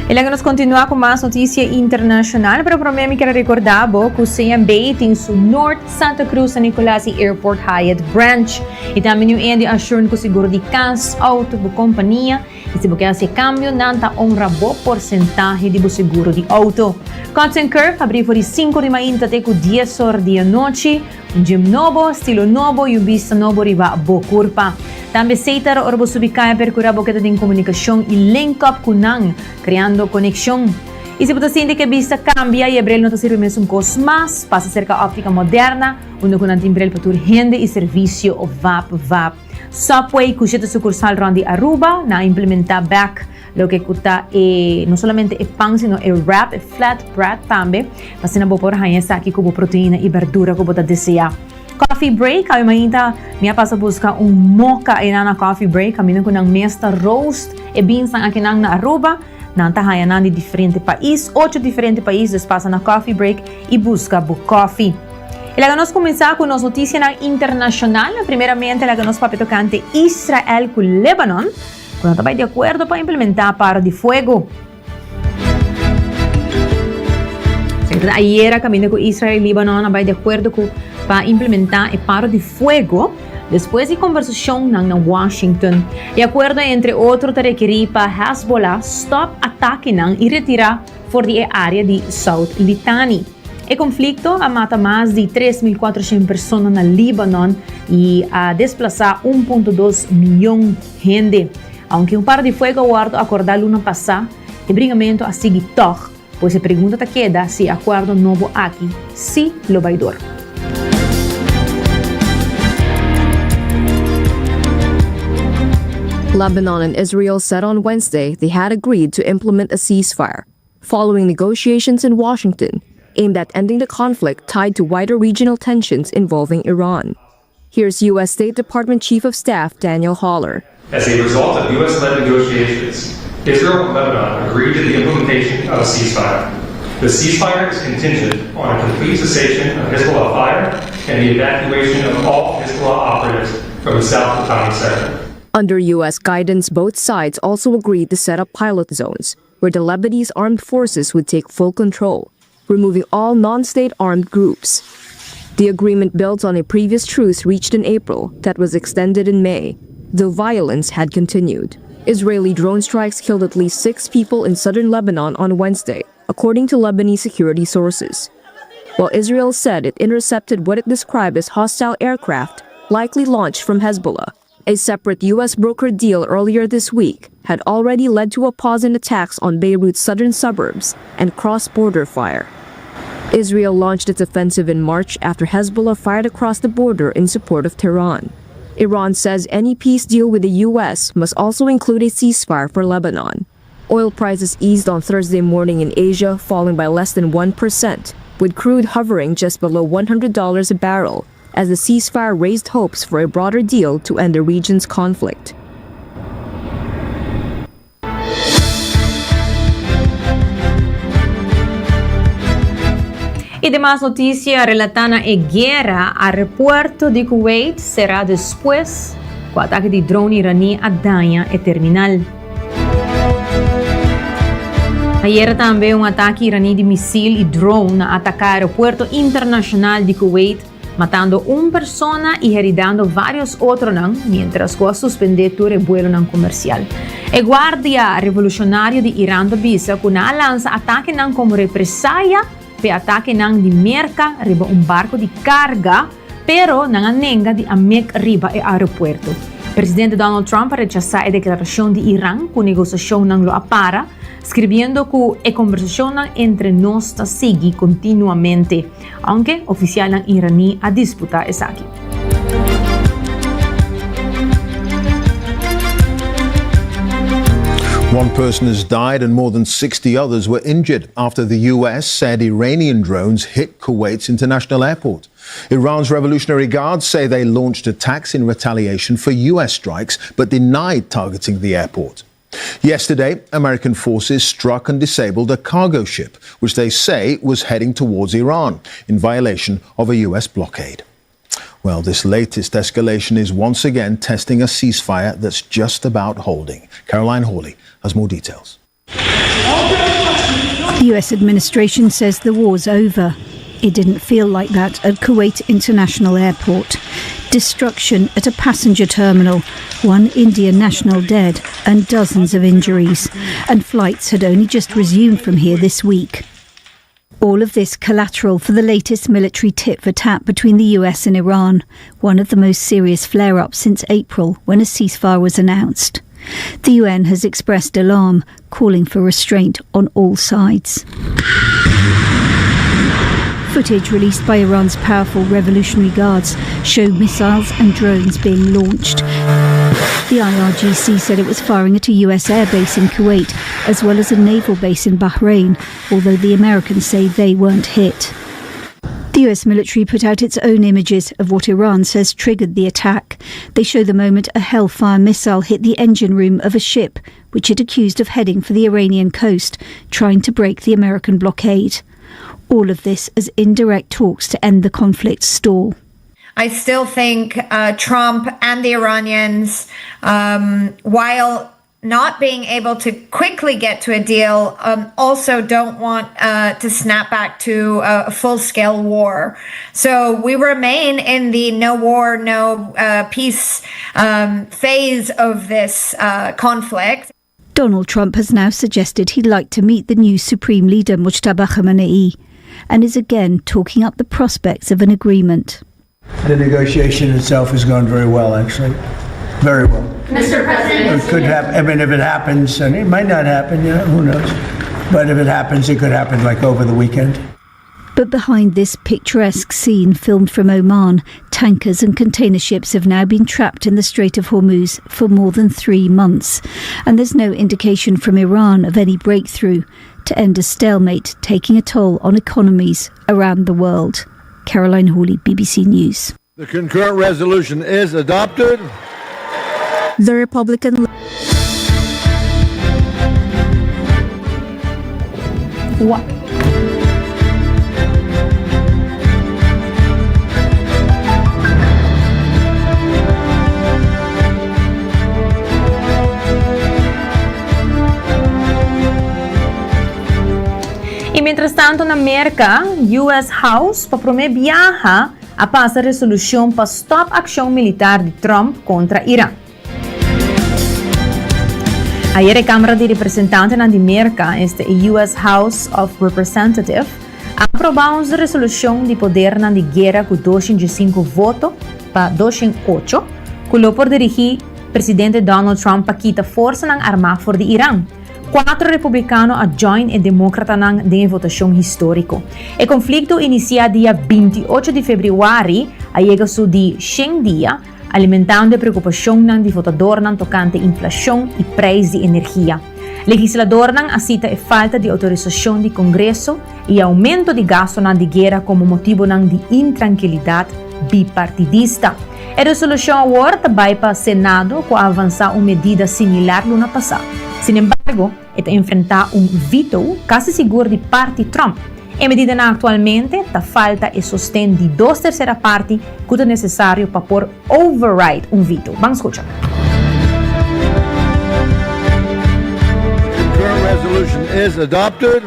E laga nos continua cu mas noticia internacional, pero prome mi kier a recorda bo cu CMB tin su Noord, Santa Cruz, San Nicolas y Airport Hyatt Branch. Y tambe New Indy Assurance cu seguro di cas, auto, bo compania. Y si bo kier haci e cambio, nan ta honra bo porcentahe di bo seguro di auto. Cuts and Curve habri for di cinco di mainta te cu dies or di anochi. Un gym nobo, stilo nobo y un bista nobo riba bo curpa. Tambe Seitar ora bo subi caya percura bo keda den comunicacion y link up cu nan, creando conexion. Y si bo ta sinti cu e bista cambia y e bril no ta sirbi mesun cos mas, pasa cerca Optica Moderna, unda cu nan tin bril pa tur hende y servicio vap vap. Subway cu shete sucursal rond di Aruba, nan a implementa bek loke cu ta e no solamente e pan sino e wrap, e flat bread tambe, pa asina bo por haña esaki cu bo proteina y berdura cu bo ta desea. Coffee break, awe mainta mi a pasa busca un mocha einan na coffee break, caminda cu nan mes ta roast e beansnan akinan na Aruba. Nan ta haña nan di diferente pais, ocho diferente pais, dus pasa na Coffee Break y busca bo coffee. Y laga nos cuminsa cu nos noticianan internacional. Primeramente laga nos papia tocante Israel cu Lebanon, cu no ta bay di acuerdo pa implementa paro di fuego. Ayera caminda cu Israel y Libanon a bay di acuerdo cu pa implementa e paro di fuego despues di conversacionnan na Washington. E acuerdo entre otro ta rekeri pa Hezbollah stop atakenan y retira for di e area di South Litani. E conflicto a mata mas di 3.400 persona na Libanon y a desplasa 1.2 miyon hende. Aunke un paro di fuego a wordo acorda luna pasa, e bringamento a sigui tog, pues e pregunta ta keda si e acuerdo nobo aki si lo bay dor. Lebanon and Israel said on Wednesday they had agreed to implement a ceasefire following negotiations in Washington aimed at ending the conflict tied to wider regional tensions involving Iran. Here's U.S. State Department Chief of Staff Daniel Haller. As a result of U.S. led negotiations, Israel and Lebanon agreed to the implementation of a ceasefire. The ceasefire is contingent on a complete cessation of Hezbollah fire and the evacuation of all Hezbollah operatives from the South Litani sector. Under U.S. guidance, both sides also agreed to set up pilot zones where the Lebanese armed forces would take full control, removing all non state armed groups. The agreement builds on a previous truce reached in April that was extended in May, though violence had continued. Israeli drone strikes killed at least six people in southern Lebanon on Wednesday, according to Lebanese security sources. While Israel said it intercepted what it described as hostile aircraft, likely launched from Hezbollah. A separate U.S. brokered deal earlier this week had already led to a pause in attacks on Beirut's southern suburbs and cross border fire. Israel launched its offensive in March after Hezbollah fired across the border in support of Tehran. Iran says any peace deal with the U.S. must also include a ceasefire for Lebanon. Oil prices eased on Thursday morning in Asia, falling by less than 1%, with crude hovering just below $100 a barrel as the ceasefire raised hopes for a broader deal to end the region's conflict. Y demas noticia relata na e guera, aeropuerto di Kuwait sera despues cu atake di drone Irani a daña e terminal. Ayera tambe un atake Irani di misil y drone a ataca aeropuerto internacional di Kuwait matando un persona y heridando varios otronan, mientras cu a suspende tur e buelonan comercial. E Guardia Revolucionario di Iran ta bisa cu nan a lansa atakenan como represaya p'e atakenan di Merca riba un barco di carga, pero nan a nenga di a mek riba e aeropuerto. Presidente Donald Trump a rechasa e declaracion di Iran cu negociacionnan lo a para, scribiendo cu e conversacionnan entre nos ta sigui continuamente. Aunke ofisialnan iraní a disputá esaki. One person has died and more than 60 others were injured after the U.S. said Iranian drones hit Kuwait's international airport. Iran's Revolutionary Guards say they launched attacks in retaliation for U.S. strikes, but denied targeting the airport. Yesterday, American forces struck and disabled a cargo ship, which they say was heading towards Iran in violation of a U.S. blockade. Well, this latest escalation is once again testing a ceasefire that's just about holding. Caroline Hawley has more details. The US administration says the war's over. It didn't feel like that at Kuwait International Airport. Destruction at a passenger terminal, one Indian national dead, and dozens of injuries. And flights had only just resumed from here this week. All of this collateral for the latest military tit for tat between the US and Iran, one of the most serious flare ups since April when a ceasefire was announced. The UN has expressed alarm, calling for restraint on all sides. Footage released by Iran's powerful Revolutionary Guards show missiles and drones being launched. The IRGC said it was firing at a US airbase in Kuwait, as well as a naval base in Bahrain, although the Americans say they weren't hit. The US military put out its own images of what Iran says triggered the attack. They show the moment a Hellfire missile hit the engine room of a ship, which it accused of heading for the Iranian coast, trying to break the American blockade. All of this as indirect talks to end the conflict stall. I still think uh, Trump and the Iranians, um, while not being able to quickly get to a deal, um, also don't want uh, to snap back to a full scale war. So we remain in the no war, no uh, peace um, phase of this uh, conflict. Donald Trump has now suggested he'd like to meet the new Supreme Leader Mujtaba Khamenei and is again talking up the prospects of an agreement. The negotiation itself has gone very well, actually. Very well. Mr. President. It could happen. I mean, if it happens, and it might not happen, you know, who knows? But if it happens, it could happen like over the weekend. But behind this picturesque scene filmed from Oman, tankers and container ships have now been trapped in the Strait of Hormuz for more than three months. And there's no indication from Iran of any breakthrough to end a stalemate taking a toll on economies around the world. Caroline Hawley, BBC News. The concurrent resolution is adopted. The Republican. What? Y mientrastanto na Merca, US House pa prome biaha a pasa resolucion pa stop accion militar di Trump contra Iran. Ayera e Camara di Representantenan di Merca, esta e US House of Representative, a aproba un resolucion di podernan di guera cu 205 voto pa 208, cu lo por dirigi Presidente Donald Trump pa kita forsanan arma for di Iran. Cuatro republicano a join e democratanan den e votacion historico. E conflicto inicia dia 28 di februari a yega su di shen dia, alimentando e preocupacionnan di votadornan tocante inflacion y prijs di energia. Legisladornan a cita e falta di autorisacion di Congreso y aumento di gastonan di guera como motibonan di intrankilidad bipartidista. E resolucion awor ta bay pa Senado cu a avansa un medida similar luna pasa. Sinembargo, e ta enfrenta un veto casi sigur di parti Trump. E medidanan actualmente ta falta e sosten di dos tercera parti cu ta necesario pa por override un veto. Ban scucha. The concurrent resolution is adopted.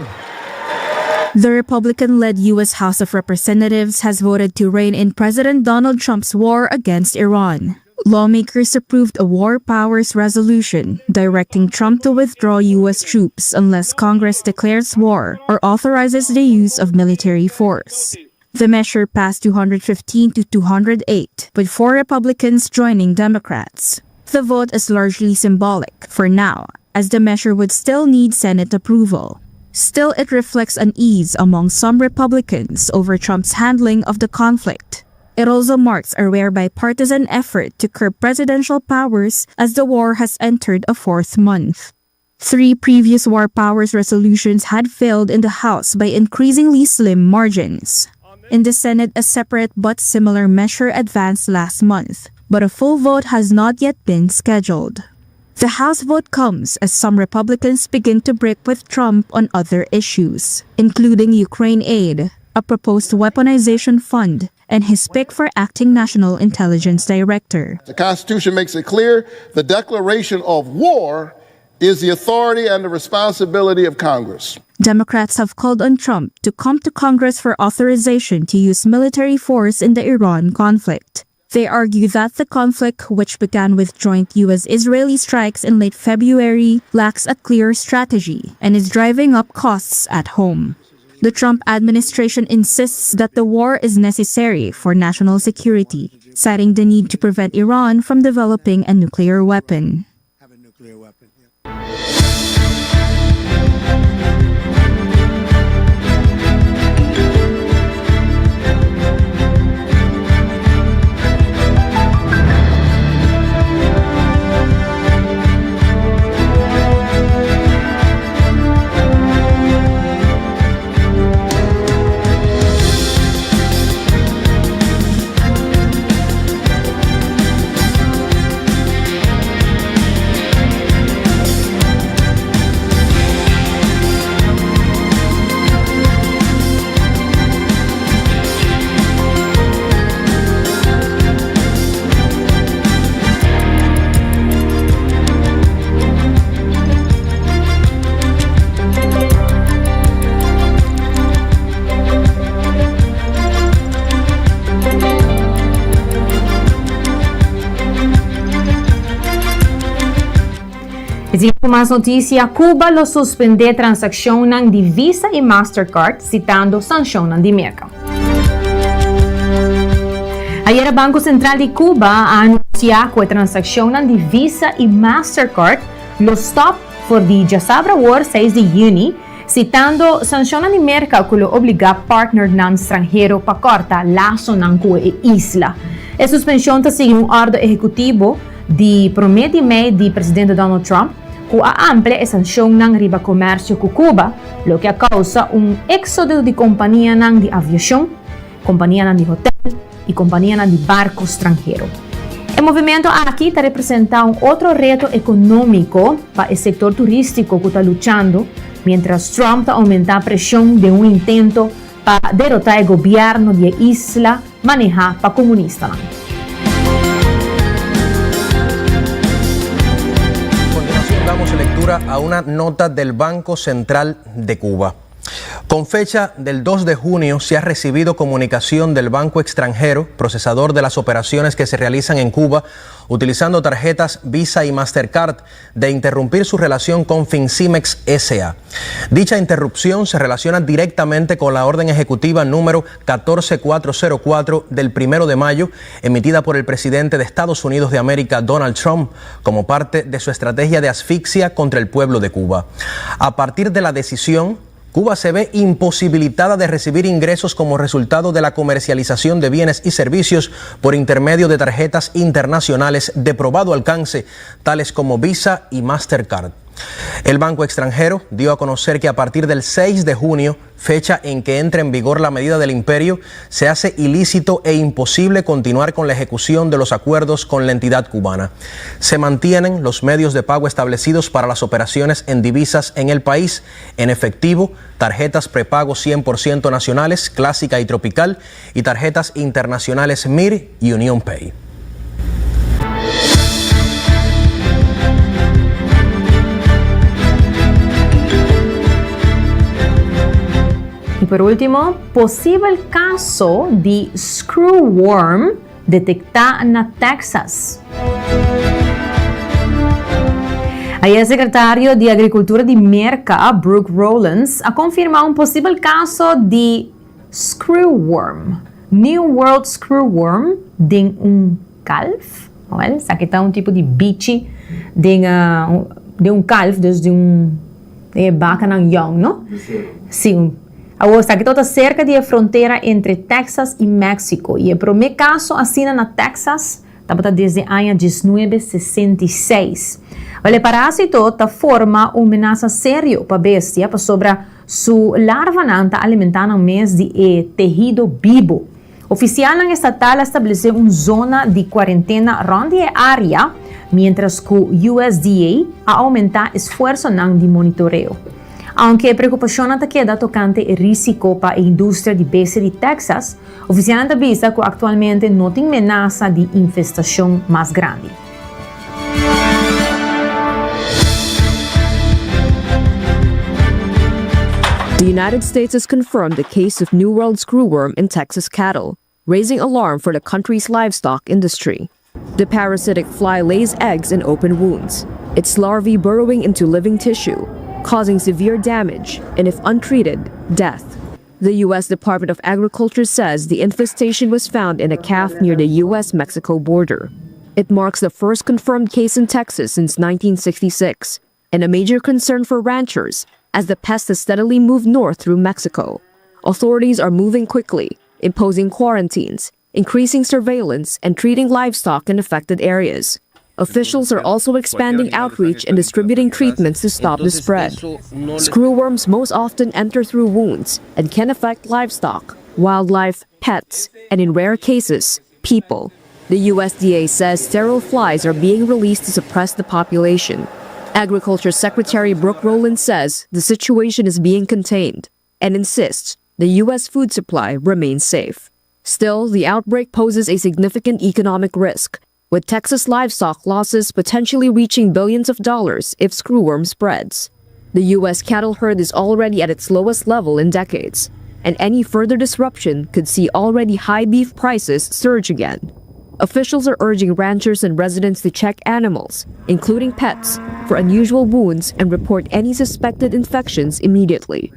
The Republican-led U.S. House of Representatives has voted to rein in President Donald Trump's war against Iran. Lawmakers approved a war powers resolution directing Trump to withdraw U.S. troops unless Congress declares war or authorizes the use of military force. The measure passed 215 to 208, with four Republicans joining Democrats. The vote is largely symbolic for now, as the measure would still need Senate approval. Still, it reflects unease among some Republicans over Trump's handling of the conflict. It also marks a rare bipartisan effort to curb presidential powers as the war has entered a fourth month. Three previous war powers resolutions had failed in the House by increasingly slim margins. In the Senate, a separate but similar measure advanced last month, but a full vote has not yet been scheduled. The House vote comes as some Republicans begin to break with Trump on other issues, including Ukraine aid, a proposed weaponization fund, and his pick for acting National Intelligence Director. The Constitution makes it clear the declaration of war is the authority and the responsibility of Congress. Democrats have called on Trump to come to Congress for authorization to use military force in the Iran conflict. They argue that the conflict, which began with joint U.S. Israeli strikes in late February, lacks a clear strategy and is driving up costs at home. The Trump administration insists that the war is necessary for national security, citing the need to prevent Iran from developing a nuclear weapon. Sigui ku mas notisia, Cuba lo suspendé transakshonnan di Visa i Mastercard sitando sanshonnan di Merka. Ayera Banko Sentral di Cuba a anunsiá ku e transakshonnan di Visa i Mastercard lo stòp for di djasabra awor seis di yüni, sitando sanshonnan di Merka ku lo obligá partnernan stranhero pa kòrta lasonan ku e isla. E suspenshon ta sigui un òrdu ehekutivo di promé di mei di presidente Donald Trump ku a amplia e sanshonnan riba komersio ku Cuba, loke a kousa un éksodo di kompanianan di aviashon, kompanianan di hotèl i kompanianan di barku stranhero. E movimentu aki ta representá un otro reto ekonómiko pa e sektor turístiko ku ta luchando miéntras Trump ta oumentá preshon den un intento pa derotá e gobièrnu di e isla manehá pa komunistanan. A continuación damos lectura a una nota del Banco Central de Cuba. Con fecha del 2 de junio se ha recibido comunicación del Banco Extranjero, procesador de las operaciones que se realizan en Cuba, utilizando tarjetas Visa y Mastercard, de interrumpir su relación con Fincimex SA. Dicha interrupción se relaciona directamente con la orden ejecutiva número 14404 del 1 de mayo, emitida por el presidente de Estados Unidos de América, Donald Trump, como parte de su estrategia de asfixia contra el pueblo de Cuba. A partir de la decisión, Cuba se ve imposibilitada de recibir ingresos como resultado de la comercialización de bienes y servicios por intermedio de tarjetas internacionales de probado alcance, tales como Visa y Mastercard. El banco extranjero dio a conocer que a partir del 6 de junio, fecha en que entra en vigor la medida del imperio, se hace ilícito e imposible continuar con la ejecución de los acuerdos con la entidad cubana. Se mantienen los medios de pago establecidos para las operaciones en divisas en el país, en efectivo, tarjetas prepago 100% nacionales, clásica y tropical, y tarjetas internacionales MIR y Union Pay. Y por ultimo, posibel caso di screwworm detecta na Texas. Ayer secretario di Agricultura di Merca, Brooke Rollins, a confirma un posibel caso di Screwworm, New World Screwworm den un kalf, wel, esaki ta un tipo di bichi den den un kalf, dus den un den e bakanan yong, no? Sí, un awor esaki tabata serka di e frontera entre Texas i Mexico i e promé kaso asina na Texas tabata desde aña diesnuebe sesenta i seis. Wel, e parásito ta forma un menasa serio pa bestia pasobra Su larvanan ta alimentá nan mes di e tehido bibu. Ofisialnan estatal a stablesé un zona di kuarentena rònt di e área, miéntras ku USDA a oumentá esfuersonan di monitoreo. Aunke e preokupashonnan ta keda tokante e rísiko pa e industria di bestia di Texas, ofisialnan ta bisa ku aktualmente no tin menasa di infestashon mas grandi. The United States has confirmed a case of New World screwworm in Texas cattle, raising alarm for the country's livestock industry. The parasitic fly lays eggs in open wounds, its larvae burrowing into living tissue, causing severe damage and, if untreated, death. The U.S. Department of Agriculture says the infestation was found in a calf near the U.S. Mexico border. It marks the first confirmed case in Texas since 1966 and a major concern for ranchers as the pest has steadily moved north through Mexico. Authorities are moving quickly, imposing quarantines, increasing surveillance, and treating livestock in affected areas. Officials are also expanding outreach and distributing treatments to stop the spread. Screwworms most often enter through wounds and can affect livestock, wildlife, pets, and in rare cases, people. The USDA says sterile flies are being released to suppress the population. Agriculture Secretary Brooke Rowland says the situation is being contained and insists the U.S. food supply remains safe. Still, the outbreak poses a significant economic risk, with Texas livestock losses potentially reaching billions of dollars if screwworm spreads. The U.S. cattle herd is already at its lowest level in decades, and any further disruption could see already high beef prices surge again. Officials are urging ranchers and residents to check animals, including pets, for unusual wounds and report any suspected infections immediately.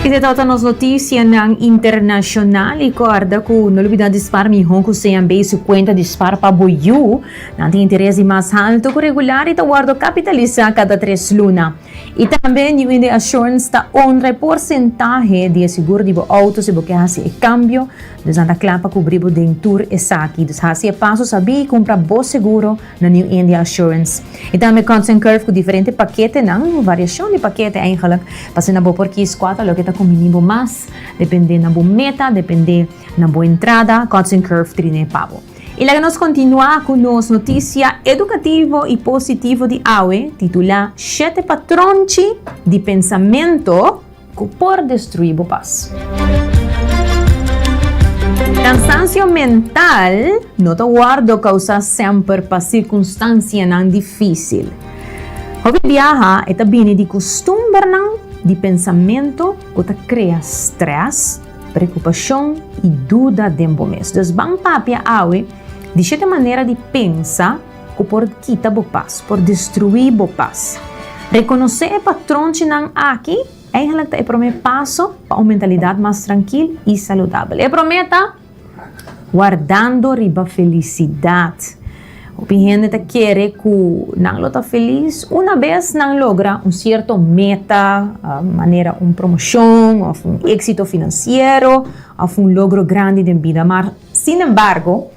Esey tabata nos noticianan internacional y corda cu no lubida di spar miho cu CMB su cuenta di spar pa bo yu. Nan tin interes di mas halto cu regular y ta wordo capitalisa cada tres luna. Y tambe New India Assurance ta honra e porcentahe di e seguro di bo auto si bo ke haci e cambio. Dus nan ta kla pa kubri bo den tur esaki. Dus hasi e paso sabí i kumpra bo seguro na New India Assurance. I tambe Cuts and Curve ku diferente paketenan, variashon di pakete eigenlijk, pa asina bo por kis kua ta loke ta kumbiní bo mas, dependé na bo meta, dependé na bo entrada, Cuts and Curve trine pa bo. I laga nos kontinuá ku nos notisia edukativo i positivo di awe, titulá Shete Patronchi di Pensamento. Ku por destruí bo pas. Kansansio mental no ta wòrdu kousá semper pa sirkunstansianan difísil. Hopi biaha e ta bini di kustumbernan di pensamentu ku ta krea strès, preokupashon i duda den bo mes. Dus ban papia awe di shete manera di pensa ku por kita bo pas, por destruí bo pas. Rekonosé e patronchinan aki eigenlijk ta e promé paso pa un mentalidat mas trankil i saludabel. E promé ta wardando riba felisidat. Hopi hende ta kere ku nan lo ta felis una bes nan logra un sierto meta, manera un promoshon òf un éksito finansiero òf un logro grandi den bida. Mar, sinembargo,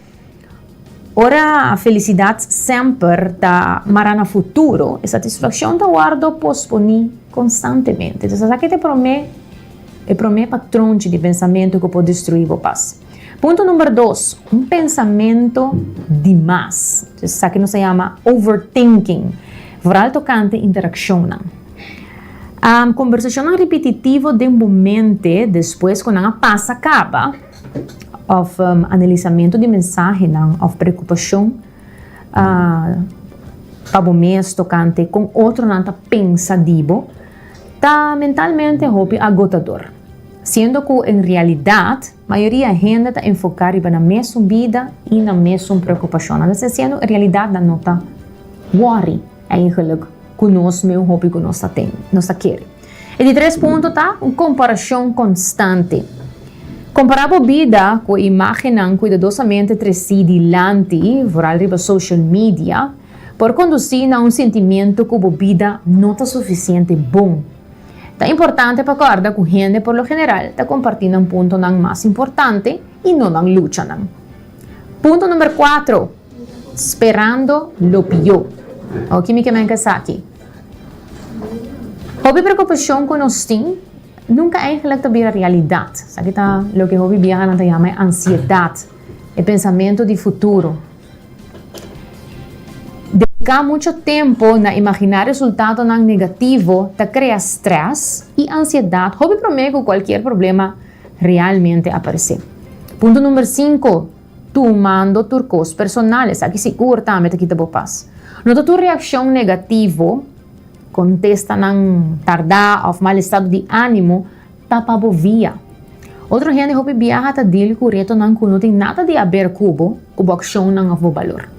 Ora felisidat semper ta mará na futuro, e satisfakshon ta wòrdu posponí konstantemente. Entonces esaki ta e promé e promé patronchi di pensamentu ku por destruí bo pas. Punto number dos, un pensamentu di mas. Entonces esaki nos ta yama overthinking, vooral tokante interakshonnan. Kombersashonnan ripititivo den bo mente despues ku nan a pasa kaba. Of analisamentu di mensahenan of preokupashon pa bo mes tokante kon otronan ta pensa di bo ta mentalmente hopi agotador. Siendo ku en realidat mayoria hende ta enfoká riba nan mesun bida i nan mesun preokupashonnan. Esei siendo en realidat nan no ta wòri eigenlijk ku nos meu hopi ku nos ta ten, nos ta kere. E di tres punto ta un komparashon konstante. Kompará bo bida ku e imágennan kuidadosamente tresí dilanti, vooral riba social media, por kondusí na un sentimiento ku bo bida no ta sufisiente bon. Ta importante pa kòrda ku hende por lo general ta kompartí nan puntonan mas importante i no nan luchanan. Punto number kuatro, Sperando lo pió. Oki mi ke men ku esaki. Hopi preokupashon ku nos tin nunka eigenlijk ta bira realidat. Esaki ta loke hopi biaha nan ta yama e ansiedat, e pensamentu di futuro. Dediká mucho tempu na imaginá resultatonan negativo ta krea strès i ansiedat hopi promé ku kualkier problema realmente aparesé. Punto number sinku. Tumando tur kos personal, esaki sigur tambe ta kita bo pas. No ta tur reakshon negativo, kontestanan tardá òf mal estado di ánimo ta pa bo via. Otro hende hopi biaha ta dil ku retonan ku no tin nada di aber ku bo, ku bo akshonnan òf bo balor.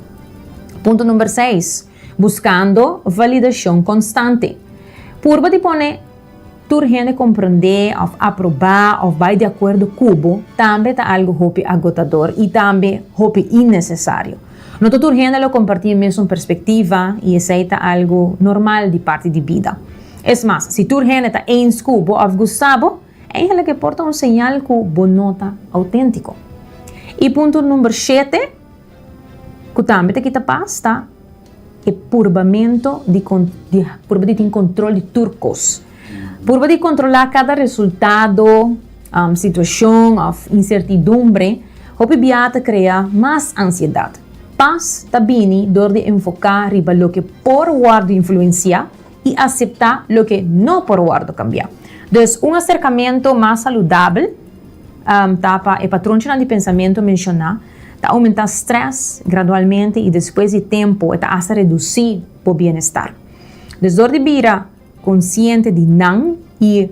Punto number seis, Buskando validashon konstante. Purba di pone. Tur hende komprondé òf aprobá òf bai di akuerdo ku bo tambe ta algu hopi agotador i tambe hopi innesesario. No ta tur hende lo kompartí e mesun perspektiva i esei ta algu normal di parti di bida. Es mas, si tur hende ta eens ku bo òf gusta bo, eigenlijk e por ta un señal ku bo no ta outéntiko. I punto number shete ku tambe ta kita pas ta. E purbamento di di purba di tin control di tur cos. Purba di controla cada resultado, situacion of incertidumbre, hopi bia ta crea mas ansiedad. Pas ta bini dor di enfoca riba loke por wordo influencia y acepta loke no por wordo cambia. Dus un acercamento mas saludabel ta pa e patronchinan di pensamento menciona. Ta oumentá strès gradualmente i despues di tempu e ta asta redusí bo bienestar. Dus dor di bira konsiente di nan i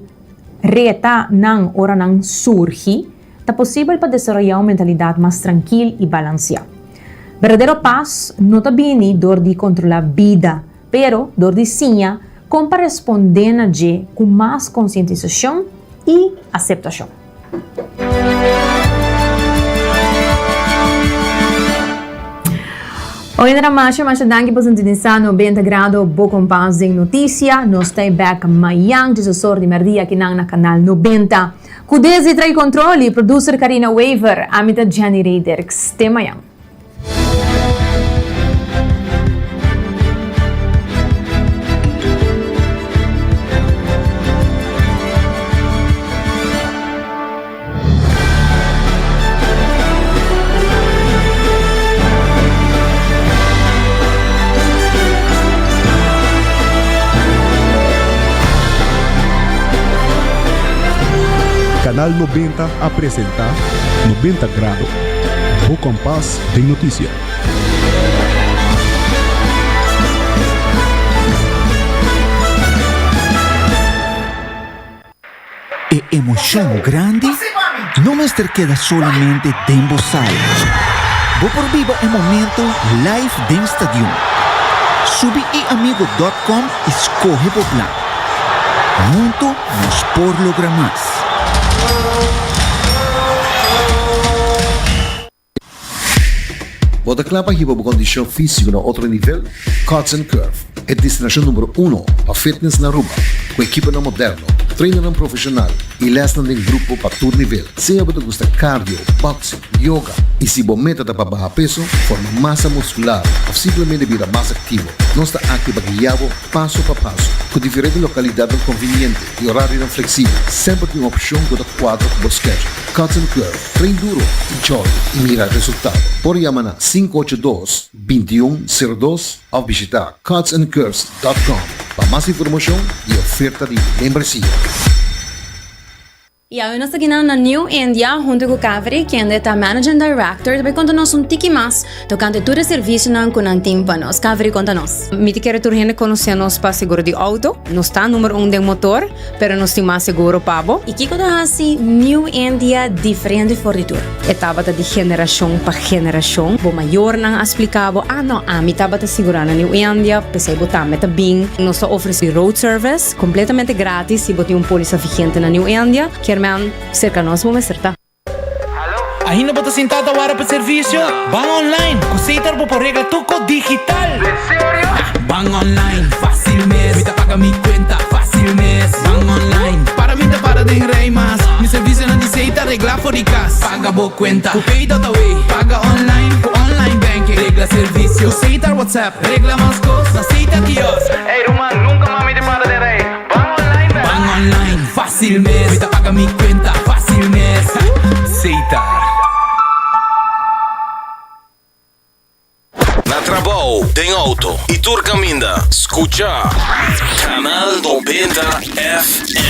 reta nan ora nan surgi, ta posibel pa desaroyá un mentalidat mas trankil i balansiá. Berdadero pas no ta bini dor di kontrolá bida, pero dor di siña kon pa respondé na dje ku mas konsientisashon i aseptashon. Oindra masha masha danki pa sintonisa 90 Grado Bo Kompas den Notisia. Nos ta bek mayan djesesor di merdia akinan na Kanal 90. Ku desdi trai kontrol i producer Karina Wever, ami ta Jenny Rederks. Te mayan. Canal 90 a presenta 90 Grado, bo kompas den notisia. E emocion grandi no mester keda solamente den bo sala. Bo por biba e momento live den stadion. Subi eamigo dot com y scoge bo plan. Hunto nos por logra mas. Bo ta kla pa hiba bo kondishon físiko na otro nivel? Cuts and Curve, e destinashon numero uno pa fitness na Aruba, ku ekiponan moderno, trainernan profeshonal i lèsnan den grupo pa tur nivel. Sea bo ta gusta cardio, boxing, yoga i si bo meta ta pa baha peso, forma masa muskular òf simplemente bira mas aktivo, nos ta aki pa guia bo paso pa paso. Ku diferente lokalidatnan konviniente i orarionan fleksibel, semper tin un opshon ku ta kuadra ku bo schedule. Cuts and Curve. Train duro, enjoy y mira resultado. Por yama na 582 21 02 of bishita cutsandcurves.com pa mas informacion y oferta di membresia. Y awe nos ta kinan na New India hunto cu Kaveri, kende ta Managing Director, ta bay conta nos un tiki mas tocante tur e servicionan cu nan tin pa nos. Kaveri, conta nos. Mi ta kere tur hende conoce nos pa seguro di auto. Nos ta numero un den motor. Pero nos tin mas seguro pa bo. I kiko ta hasi New India diferente for di tur? E tabata di generashon pa generashon. Bo mayornan a splika bo, Ah no, ami tabata sigurá na New India, p'esei bo tambe ta bin. Nos ta ofresí road service kompletamente gratis si bo tin un pólisa vigente na New India. Kier men, serka nos bo mester ta. Ainda bo ta sintá ta wara pa servisio? Ban online! Ku Setar bo por regla tur kos digital! En serio? Ban online, fásil mes! Mi ta paga mi kuenta, fásil mes! Ban online, para mi ta para den rei mas! Mi servisionan di Setar reglá for di kas! Paga bo kuenta ku Pay.away! Paga online ku online banking! Regla servisio ku Setar WhatsApp! Regla mas kos na Setar Kiosk! Ey ruman, nunka mas mi ta para den rei! Ban online bek! Ban online, fácil mes! Mi ta paga mi cuenta, fácil mes! Setar. Na trabou, den auto y tur caminda, scucha Canal 90 FM.